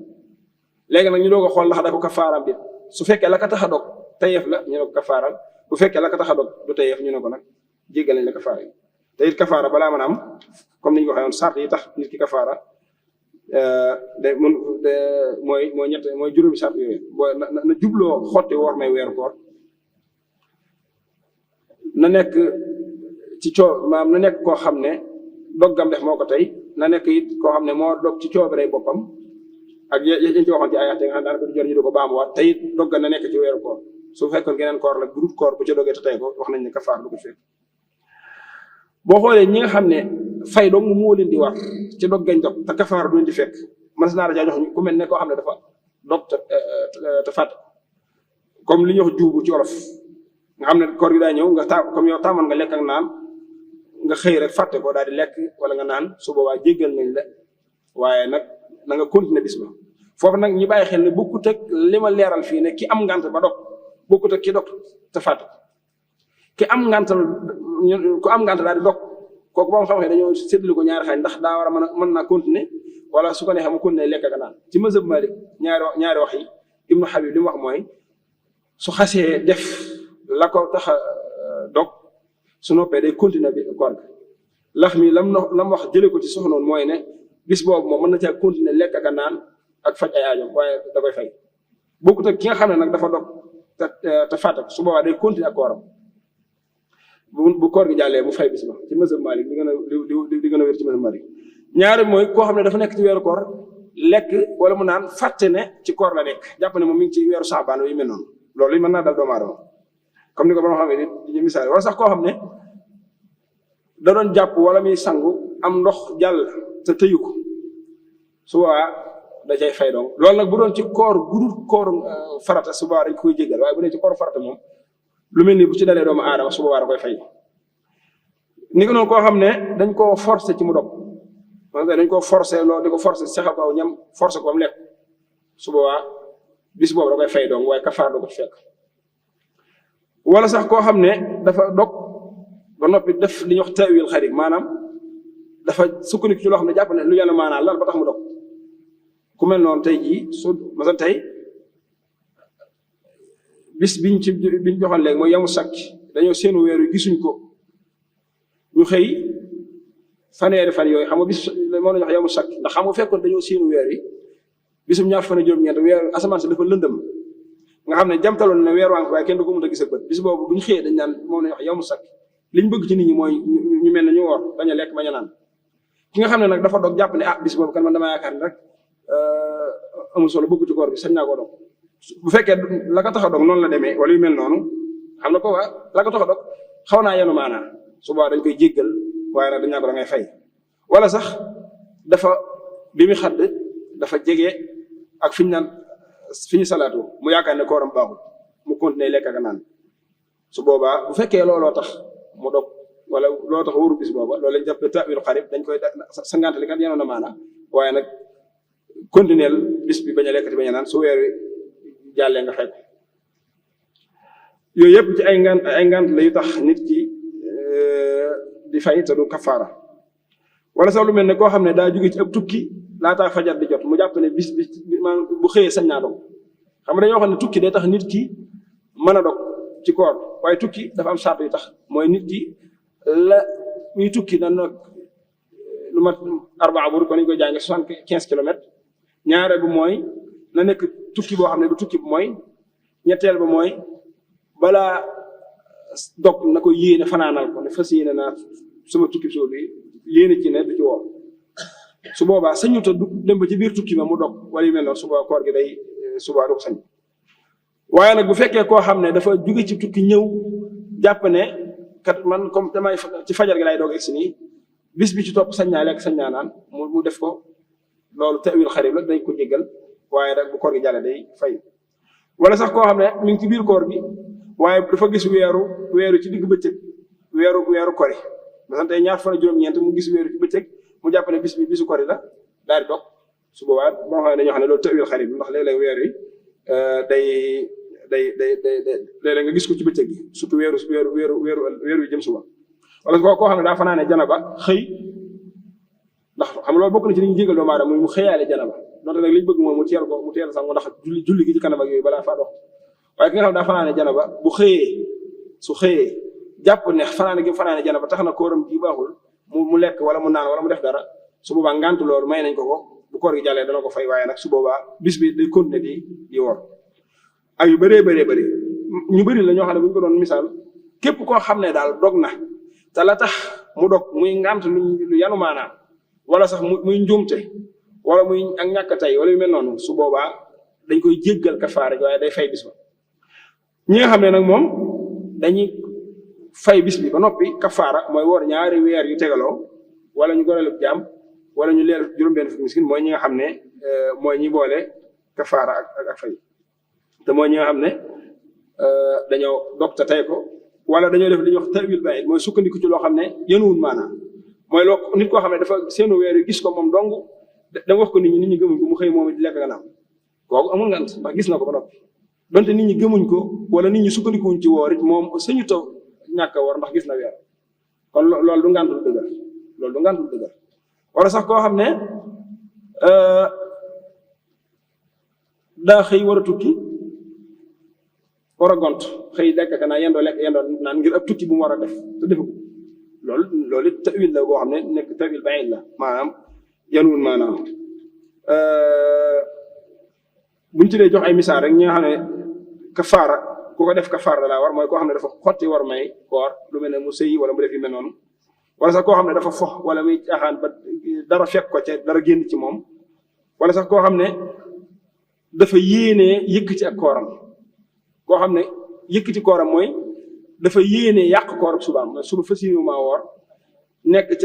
léegi nag ñu doog a xool ndax da ko kafaaram bi su fekkee la ka tax a dog tayeef la ñu ne ko kafaaral bu fekkee la ka tax a dog du tayeef ñu ne ko nag jéggal nañ la kafaara yi te it kafaara balaa mën a am comme ni ñu ko waxee woon sart yi tax nit ki kafaara mooy juróomi sart yooyu na jubloo xotti woor may weeru koor na nekk ci maanaam na nekk koo xam ne doggam def moo ko tey na nekk it koo xam ne moo dog ci coobaree boppam ak yéen ci waxoon ci ay at nga xam daanaka du jor ñu di ko baamuwaat te it doggal na nekk ci weeru koor su fekkoon geneen koor la groupe koor bu ca dogee te tey ko wax nañ ne kafaar du ko fekk boo xoolee ñi nga xam ne fay dong moo leen di war ci dog gañ dog te kafaar du leen di fekk mën naa la caa jox ku mel ne koo xam ne dafa dog te fàtt comme li ñuy wax juubu ci wolof nga xam ne koor gi daa ñëw nga comme yow tàmmoon nga lekk ak naan nga xëy rek fàtte ko daal di lekk wala nga naan su boobaa jéggal nañ la waaye nag na nga continuer bis ba foofu nag ñu bàyyi xel ne bokkut ak li ma leeral fii ne ki am ngant ba dog bokkut ak ki dog te fàtte ki am ngant ku am ngant daal di dog kooku ba mu xam ne dañoo séddale ko ñaari xaaj ndax daa war a mën naa continuer wala su ko neexee mu continuer lekk ak naan ci mazhab Malik ñaari wax yi Ibnu Habib li mu wax mooy su xasee def la ko tax a dog su noppee day continuer bi koor gi lax mi lam wax jëlee ko ci soxnoon mooy ne bis boobu moom mën na caa continuer lekk ak naan ak faj ay aajo waaye da koy fay bokkut ak ki nga xam ne nag dafa dog te fàtte su boobaa day continuer ak kooram bu koor gi jàllee mu fay bis ba ci mazhab Malik di gën a wér ci mazhab Malik ñaari mooy koo xam ne dafa nekk ci weeru koor lekk wala mu naan fàtte ne ci koor la nekk jàpp ne moom mi ngi ci weeru saabaan yu mel noonu loolu mën naa dal doomu aadama comme ni ko borom xam ne di misaal wala sax koo xam ne da doon jàpp wala muy sangu am ndox jàll te tëyu ko su boobaa da cay fay donc loolu nag bu doon ci koor gudul koor farata su boobaa dañ koy jéggal waaye bu dee ci koor farata moom lu mel ni bu ci dalee doomu aadama su boobaa da koy fay ni ko noonu koo xam ne dañ koo forcer ci mu dog dañ koo forcer loolu di ko forcer saxal ko ñam forcer ko ba mu lekk su boobaa bis boobu da koy fay donc waaye kafaar du ko fekk wala sax koo xam ne dafa dog ba noppi def li ñuy wax tawil xarit maanaam dafa sukkandiku ci loo xam ne jàpp ne lu yàlla maanaam lan ba tax mu dog ku mel noonu tey jii su masal tey bis biñ joxoon léegi mooy yamu sakk dañoo seenu weer wi gisuñ ko ñu xëy faneeri fan yooyu xam nga bis moo la ñu wax yamu sakk ndax xam nga fekkoon dañoo seenu weer wi bisum ñaar fan juróom-ñeent weer asamaan si dafa lëndëm nga xam ne jamtaloon ne weer waa ngi waaye kenn du ko mën a gis ak bët bis boobu bu ñu xëyee dañ naan moom la ñu wax yamu sakk liñ bëgg ci nit ñi mooy ñu mel ne ñu woor bañ a lekk bañ a naan ki nga xam ne nag dafa dog jàpp ne bis boobu kan man damaa yaakaar ne rek amul solo bëgg ci koor gi sañ naa ko dog bu fekkee la ko tax a dog noonu la demee wala yu mel noonu xam na ko waa la ko tax a dog xaw naa yenu maanaa suba dañ koy jéggal waaye nag dañ naa ko da ngay fay wala sax dafa bi mu xadd dafa jege ak fi ñu salaatu mu yaakaar ne kooram baaxul mu continuer lekk ak naan su boobaa bu fekkee looloo tax mu dog wala looloo tax waru bis booba loolu lañ jàpp ta'wil xarib dañ koy sa ngàntali kat yenoon na maanaa waaye nag continuer bis bi bañ a lekkati bañ a naan su weer wi jàllee nga fay ko yooyu yëpp ci ay ngant la yu tax nit ki di fay te du kafaara wala sax lu mel ne koo xam ne daa jóge ci ab tukki laataa fajar di jot mu jàpp ne bis maanaam bu xëyee sañ naa dog xam nga dañoo xam ne tukki day tax nit ki mën a dog ci koor waaye tukki dafa am sart yu tax mooy nit ki la muy tukki na nag lu mat 4 bur kon ñu koy jànge 75 kilomètres ñaare bu mooy na nekk tukki boo xam ne du tukki bu mooy ñetteel ba mooy balaa dog na ko yéene fanaanal ko ne fas yéene naa sama tukki soo bi yéene ci ne du ci woo su boobaa sañu ta du dem ba ci biir tukki ma mu dog wala yu mel noonu suba koor gi day suba du ko sañ waaye nag bu fekkee koo xam ne dafa jóge ci tukki ñëw jàpp ne kat man comme damay ci fajar gi lay doog egsi nii bis bi ci topp sañ naa lekk sañ naa naan mu def ko loolu ta'wil xarib la dañ ko jéggal waaye rek bu koor gi jàlle day fay wala sax koo xam ne mi ngi ci biir koor gi waaye dafa gis weeru ci digg bëccëg weeru kori maanaam tey ñaar fan ak juróom-ñeent mu gis weeru ci bëccëg mu jàpp ne bis bi bisu kori la daal di dog su boobaa boo xam ne dañoo xam ne loolu ta'wil xarib ndax léeg-léeg weer wi day léeg-léeg nga gis ko ci bëccëg gi surtout weeru jëm suba wala koo xam ne daa fanaane janaba xëy ndax xam nga loolu bokk na ci li ñu jégal doomu aadama muy mu xëyaale janaba donte nag li ñu bëgg moom mu teel sax mu ndax julli gi ci kanam ak yooyu balaa faa dox waaye ki nga xam ne daa fanaane janaba su xëyee jàpp ne fanaane janaba tax na kóoram gi baaxul mu lekk wala mu naan wala mu def dara su boobaa ngant loolu may nañ ko bu koor gi jàllee dana ko fay waaye nag su boobaa bis bi day continuer di wor ak yu bëree bëri ñu bëri la ñoo xam ne bu ñu ko doon misaal képp koo xam ne daal dog na te la tax mu dog muy ngant lu yanu maanaam wala sax muy njuumte wala muy ak ñàkk tey wala yu mel noonu su boobaa dañ koy jéggal kafaara waaye day fay bis ba ñi nga xam ne nag moom dañuy fay bis bi ba noppi kafaara mooy woor ñaari weer yu tegaloo wala ñu goreel jaam wala ñu leel juróom-benn fukki miskin mooy ñi nga xam ne mooy ñi boole kafaara ak fay te mooy ñi nga xam ne dañoo dog te tey ko wala dañoo def li ñuy wax ta'wil ba'id mooy sukkandiku ci loo xam ne yenuwul maanaam mooy loo nit koo xam ne dafa seenu weer yu gis ko moom dong dama wax ko nit ñi gëmuñ ko mu xëy moom di lekk gannaaw kooku amul ngant ndax gis na ko ba noppi donte nit ñi gëmuñ ko wala nit ñi sukkandikuwuñ ci woor it moom sañu taw ñàkk a woor ndax gis na weer kon loolu du ngant lu dëgër wala sax koo xam ne daa xëy war a tukki war a gont xëy lekk ka naa yendoo lekk yendoo naan ngir ab tukki bu mu war a def te defu ko loolu it ta'wil la boo xam ne nekk ta'wil ba'id la maanaam yanuwul maanaam buñ ci dee jox ay misaal rek ñi nga xam ne kafaara ku ko def kafaara laa war mooy koo xam ne dafa xotti war may koor lu mel ne mu sëyi wala mu def yu mel noonu wala sax koo xam ne dafa fox wala muy caaxaan ba dara fekk ko ca dara génn ci moom wala sax koo xam ne dafa yéenee yëkkati ak kooram koo xam ne yëkkati kooram mooy dafa yéenee yàq koor ak subaam suba fas yéene maa woor nekk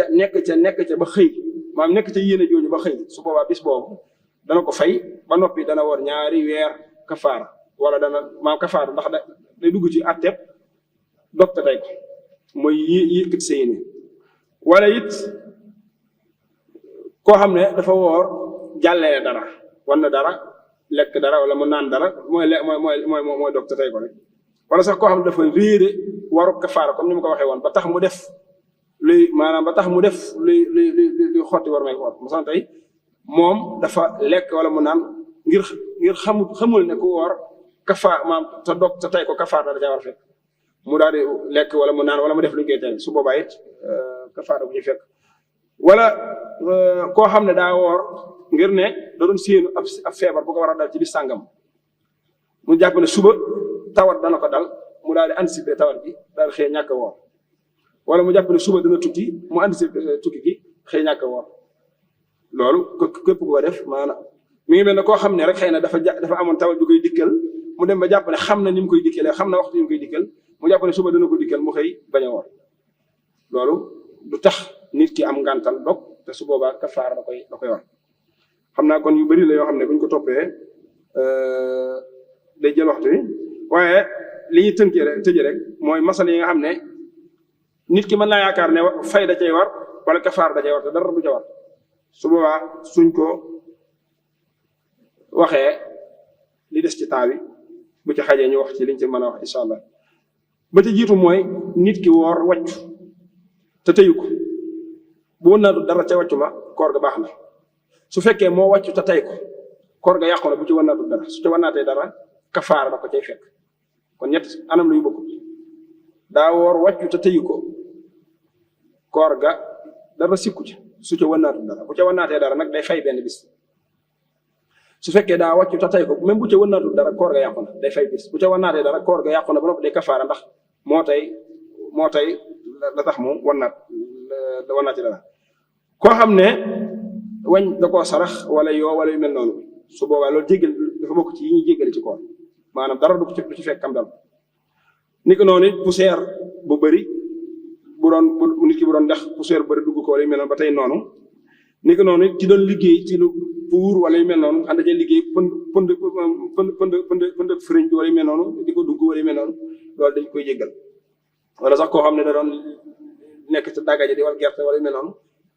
ca ba xëy maam nekk ca yéene jooju ba xëy su boobaa bis boobu dana ko fay ba noppi dana woor ñaari weer kafaara wala dana maam kafaara ndax day dugg ci atteb docte tey ko mooy yëkkati sa yéene wala it koo xam ne dafa woor jàllee dara wan na dara lekk dara wala mu naan dara mooy docte tey ko rek wala sax koo xam ne dafa réere waru kafaara comme ni ma ko waxee woon ba tax mu def luy xotti war may koor mosan tey moom dafa lekk wala mu naan ngir xamul ne ku woor kafaar maam te dog te tey ko kafaara da ca war fekk mu daal di lekk wala mu naan wala mu def lu ñu koy tey su boobaa it kafaara bu ñu fekk wala koo xam ne daa woor ngir ne da doon séenu ab feebar bu ko war a dal ci bis sàngam mu jàpp ne suba tawat dana ko dal mu daal di anticiper tawat gi daal xëy ñàkk a woor wala mu jàpp ne suba dana tukki mu anticiper tukki gi xëy ñàkk a woor loolu képp ku ko def maanaam mi ngi mel ne koo xam ne rek xëy na dafa amoon tawat ju koy dikkal mu dem ba jàpp ne xam na ni mu koy dikkalee xam na waxtu ni mu koy dikkal mu jàpp ne suba dana ko dikkal mu xëy bañ a woor loolu du tax nit ki am ngàntal dog te su boobaa kafaara da koy war xam naa kon yu bari la yoo xam ne buñ ko toppee day jël waxtu wi waaye li ñuy tëjee rek mooy masal yi nga xam ne nit ki mën naa yaakaar ne fay da cay war wala kafaara da cay war te dara du ca war su boobaa suñ ko waxee li des ci temps bi bu ci xajee ñu wax ci liñ ci mën a wax incha allah ba ci jiitu mooy nit ki woor wàccu te tëyu ko bu wënnaatu dara ca wàccu ma koor ga baax na su fekkee moo wàccu te tey ko koor ga yàqu na bu ci wënnaatu dara su ci wënnaatee dara kafaara da ko cay fekk kon ñett anam la yu bokk daa woor wàccu te tëyu ko koor ga dara sikku ci su ca wënnaatu dara bu ca wënnaatee dara nag day fay benn bis su fekkee daa wàccu te tey ko même bu ca wënnaatu dara koor ga yàqu na day fay bis bu ca wënnaatee dara koor ga yàqu na ba noppi day kafaara ndax moo tey la tax mu wënnaat ci dara koo xam ne wañ da koo sarax wala wala yu mel noonu su boobaa loolu jéggal dafa bokk ci yi ñuy jéggale ci koor maanaam dara du ci fekk kam dal ni ko noonu it poussière bu bëri nit ki bu doon dex poussière bu bëri dugg ko wala yu mel noonu ba tey noonu ni ko noonu it ci doon liggéey ci lu pour wala yu mel noonu xam dañuy liggéey pënd fëriñ bi wala yu mel noonu di ko dugg wala yu mel noonu loolu dañ koy jéggal wala sax koo xam ne da doon nekk ci dàggaje di wal gerte wala yu mel noonu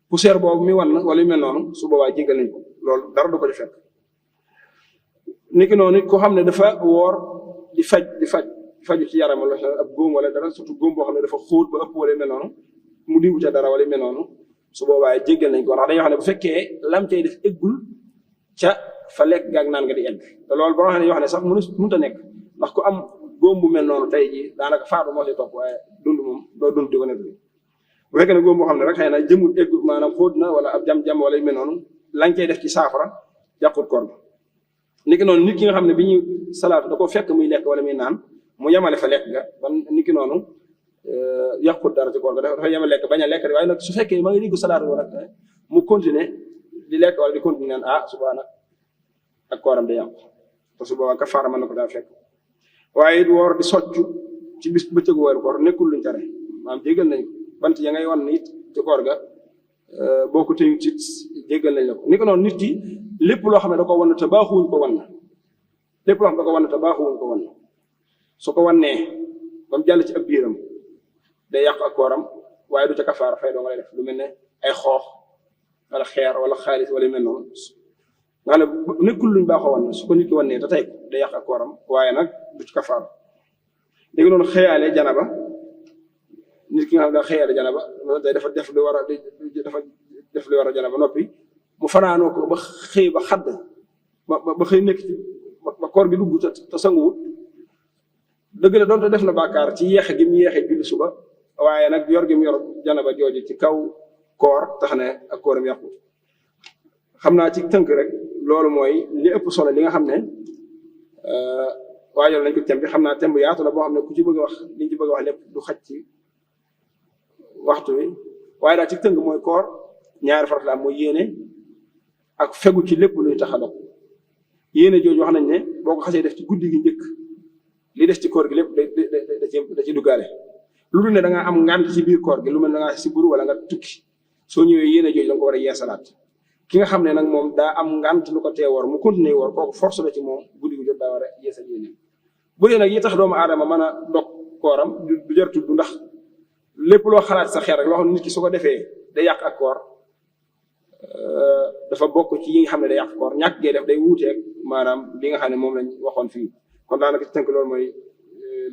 poussière boobu mi wan wala yu mel noonu su boobaa jéggal nañ ko loolu dara du ko ci fekk niki noonu koo xam ne dafa woor di faju ci yaram wala ab góom wala dara surtout góom boo xam ne dafa xóot ba ëpp wala yu mel noonu mu diwu ca dara wala yu mel noonu su boobaa jéggal nañ ko ndax dañoo xam ne bu fekkee lam cay def eggul ca fa lekk gaag naan nga di egg te loolu boo xam ne yoo xam ne sax mënut a nekk ndax ku am góom bu mel noonu tey jii daanaka faatu moo ci topp waaye dund moom doo dund di ko nekk bu fekkee ne góom boo xam ne rek xëy na jëmul egg maanaam xóot na wala ab jam-jam wala yu mel noonu lañ cay def ci saafara yàqut koor bi niki noonu nit ki nga xam ne bi ñuy salaatu da ko fekk muy lekk wala muy naan mu yemale fa lekk ga ba niki noonu yàqut dara ci koor ga dafa yemale lekk bañ a lekk waaye nag su fekkee ma ngi diggu salaatu wala mu continuer di lekk wala di continuer naan subaa nag ak kooram day yàqu te su boobaa kafaara mën na ko daa fekk waaye it woor di soccu ci bis bëccëgu weeru koor nekkul luñ tere maanaam jéggal nañ bant ya ngay wan nit ci koor ga boo ko tëyu ci jéggal nañ la ko ni ko noonu nit ki lépp loo xam ne da ko wan te baaxuwuñ ko wan na lépp loo xam ne da ko wan te baaxuwuñ ko wan na su ko wannee ba mu jàll ci ab biiram day yàq ak kooram waaye du ca kafaara fay doo nga lay def lu mel ne ay xoox wala xeer wala xaalis wala yu mel noonu nga xam ne nekkul luñ baaxoo wan na su ko nit ki wannee te tey ko day yàq ak kooram waaye nag du ci kafaara léegi noonu xëyaale janaba nit ki nga xam ne daa xëyaale janaba day dafa def lu war a janaba noppi mu fanaanoo ko ba xëy ba xadd ba xëy nekk ci ba koor gi dugg te sanguwut dëgg la doonte def na bàkkaar ci yeexe gi mu yeexe julli suba waaye nag yor gi mu yor janaba jooju ci kaw koor tax ne ak kooram yàqu xam naa ci tënk rek loolu mooy li ëpp solo li nga xam ne waajal nañ ko thème bi xam naa thème bu yaatu la boo xam ne ku ci bëgg a wax liñ ci bëgg a wax lépp du xaj ci waxtu wi waaye daal ci tënk mooy koor ñaari farat la am mooy yéene ak fegu ci lépp luy tax a dog yéene jooju wax nañ ne boo ko xasee def ci guddi gi njëkk li des ci koor gi lépp da ci duggaale lu dul ne da ngaa am ngànt ci biir koor gi lu mel da ngaa siburu wala nga tukki soo ñëwee yéene jooju da nga ko war a yeesalaat ki nga xam ne nag moom daa am ngànt lu ko tee woor mu continuer woor kooku force la ci moom guddi gu jot daa war a yeesal yéene bu dee nag yi tax doomu aadama mën a dog kooram du jar tudd ndax lépp loo xalaat sa xel rek loo xam ne nit ki su ko defee day yàq ak koor dafa bokk ci yi nga xam ne day yàq koor ñàkk gee def day wuuteeg maanaam li nga xam ne moom lañ waxoon fii kon daanaka ci tënk loolu mooy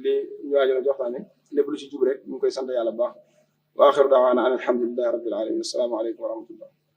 li ñu waajal a waxtaane lépp lu ci jub rek ñu ngi koy sant yàlla bu baax wa axiru daawaana an alhamdulillahi rabbil alamin assalaamu aleykum wa rahmatullah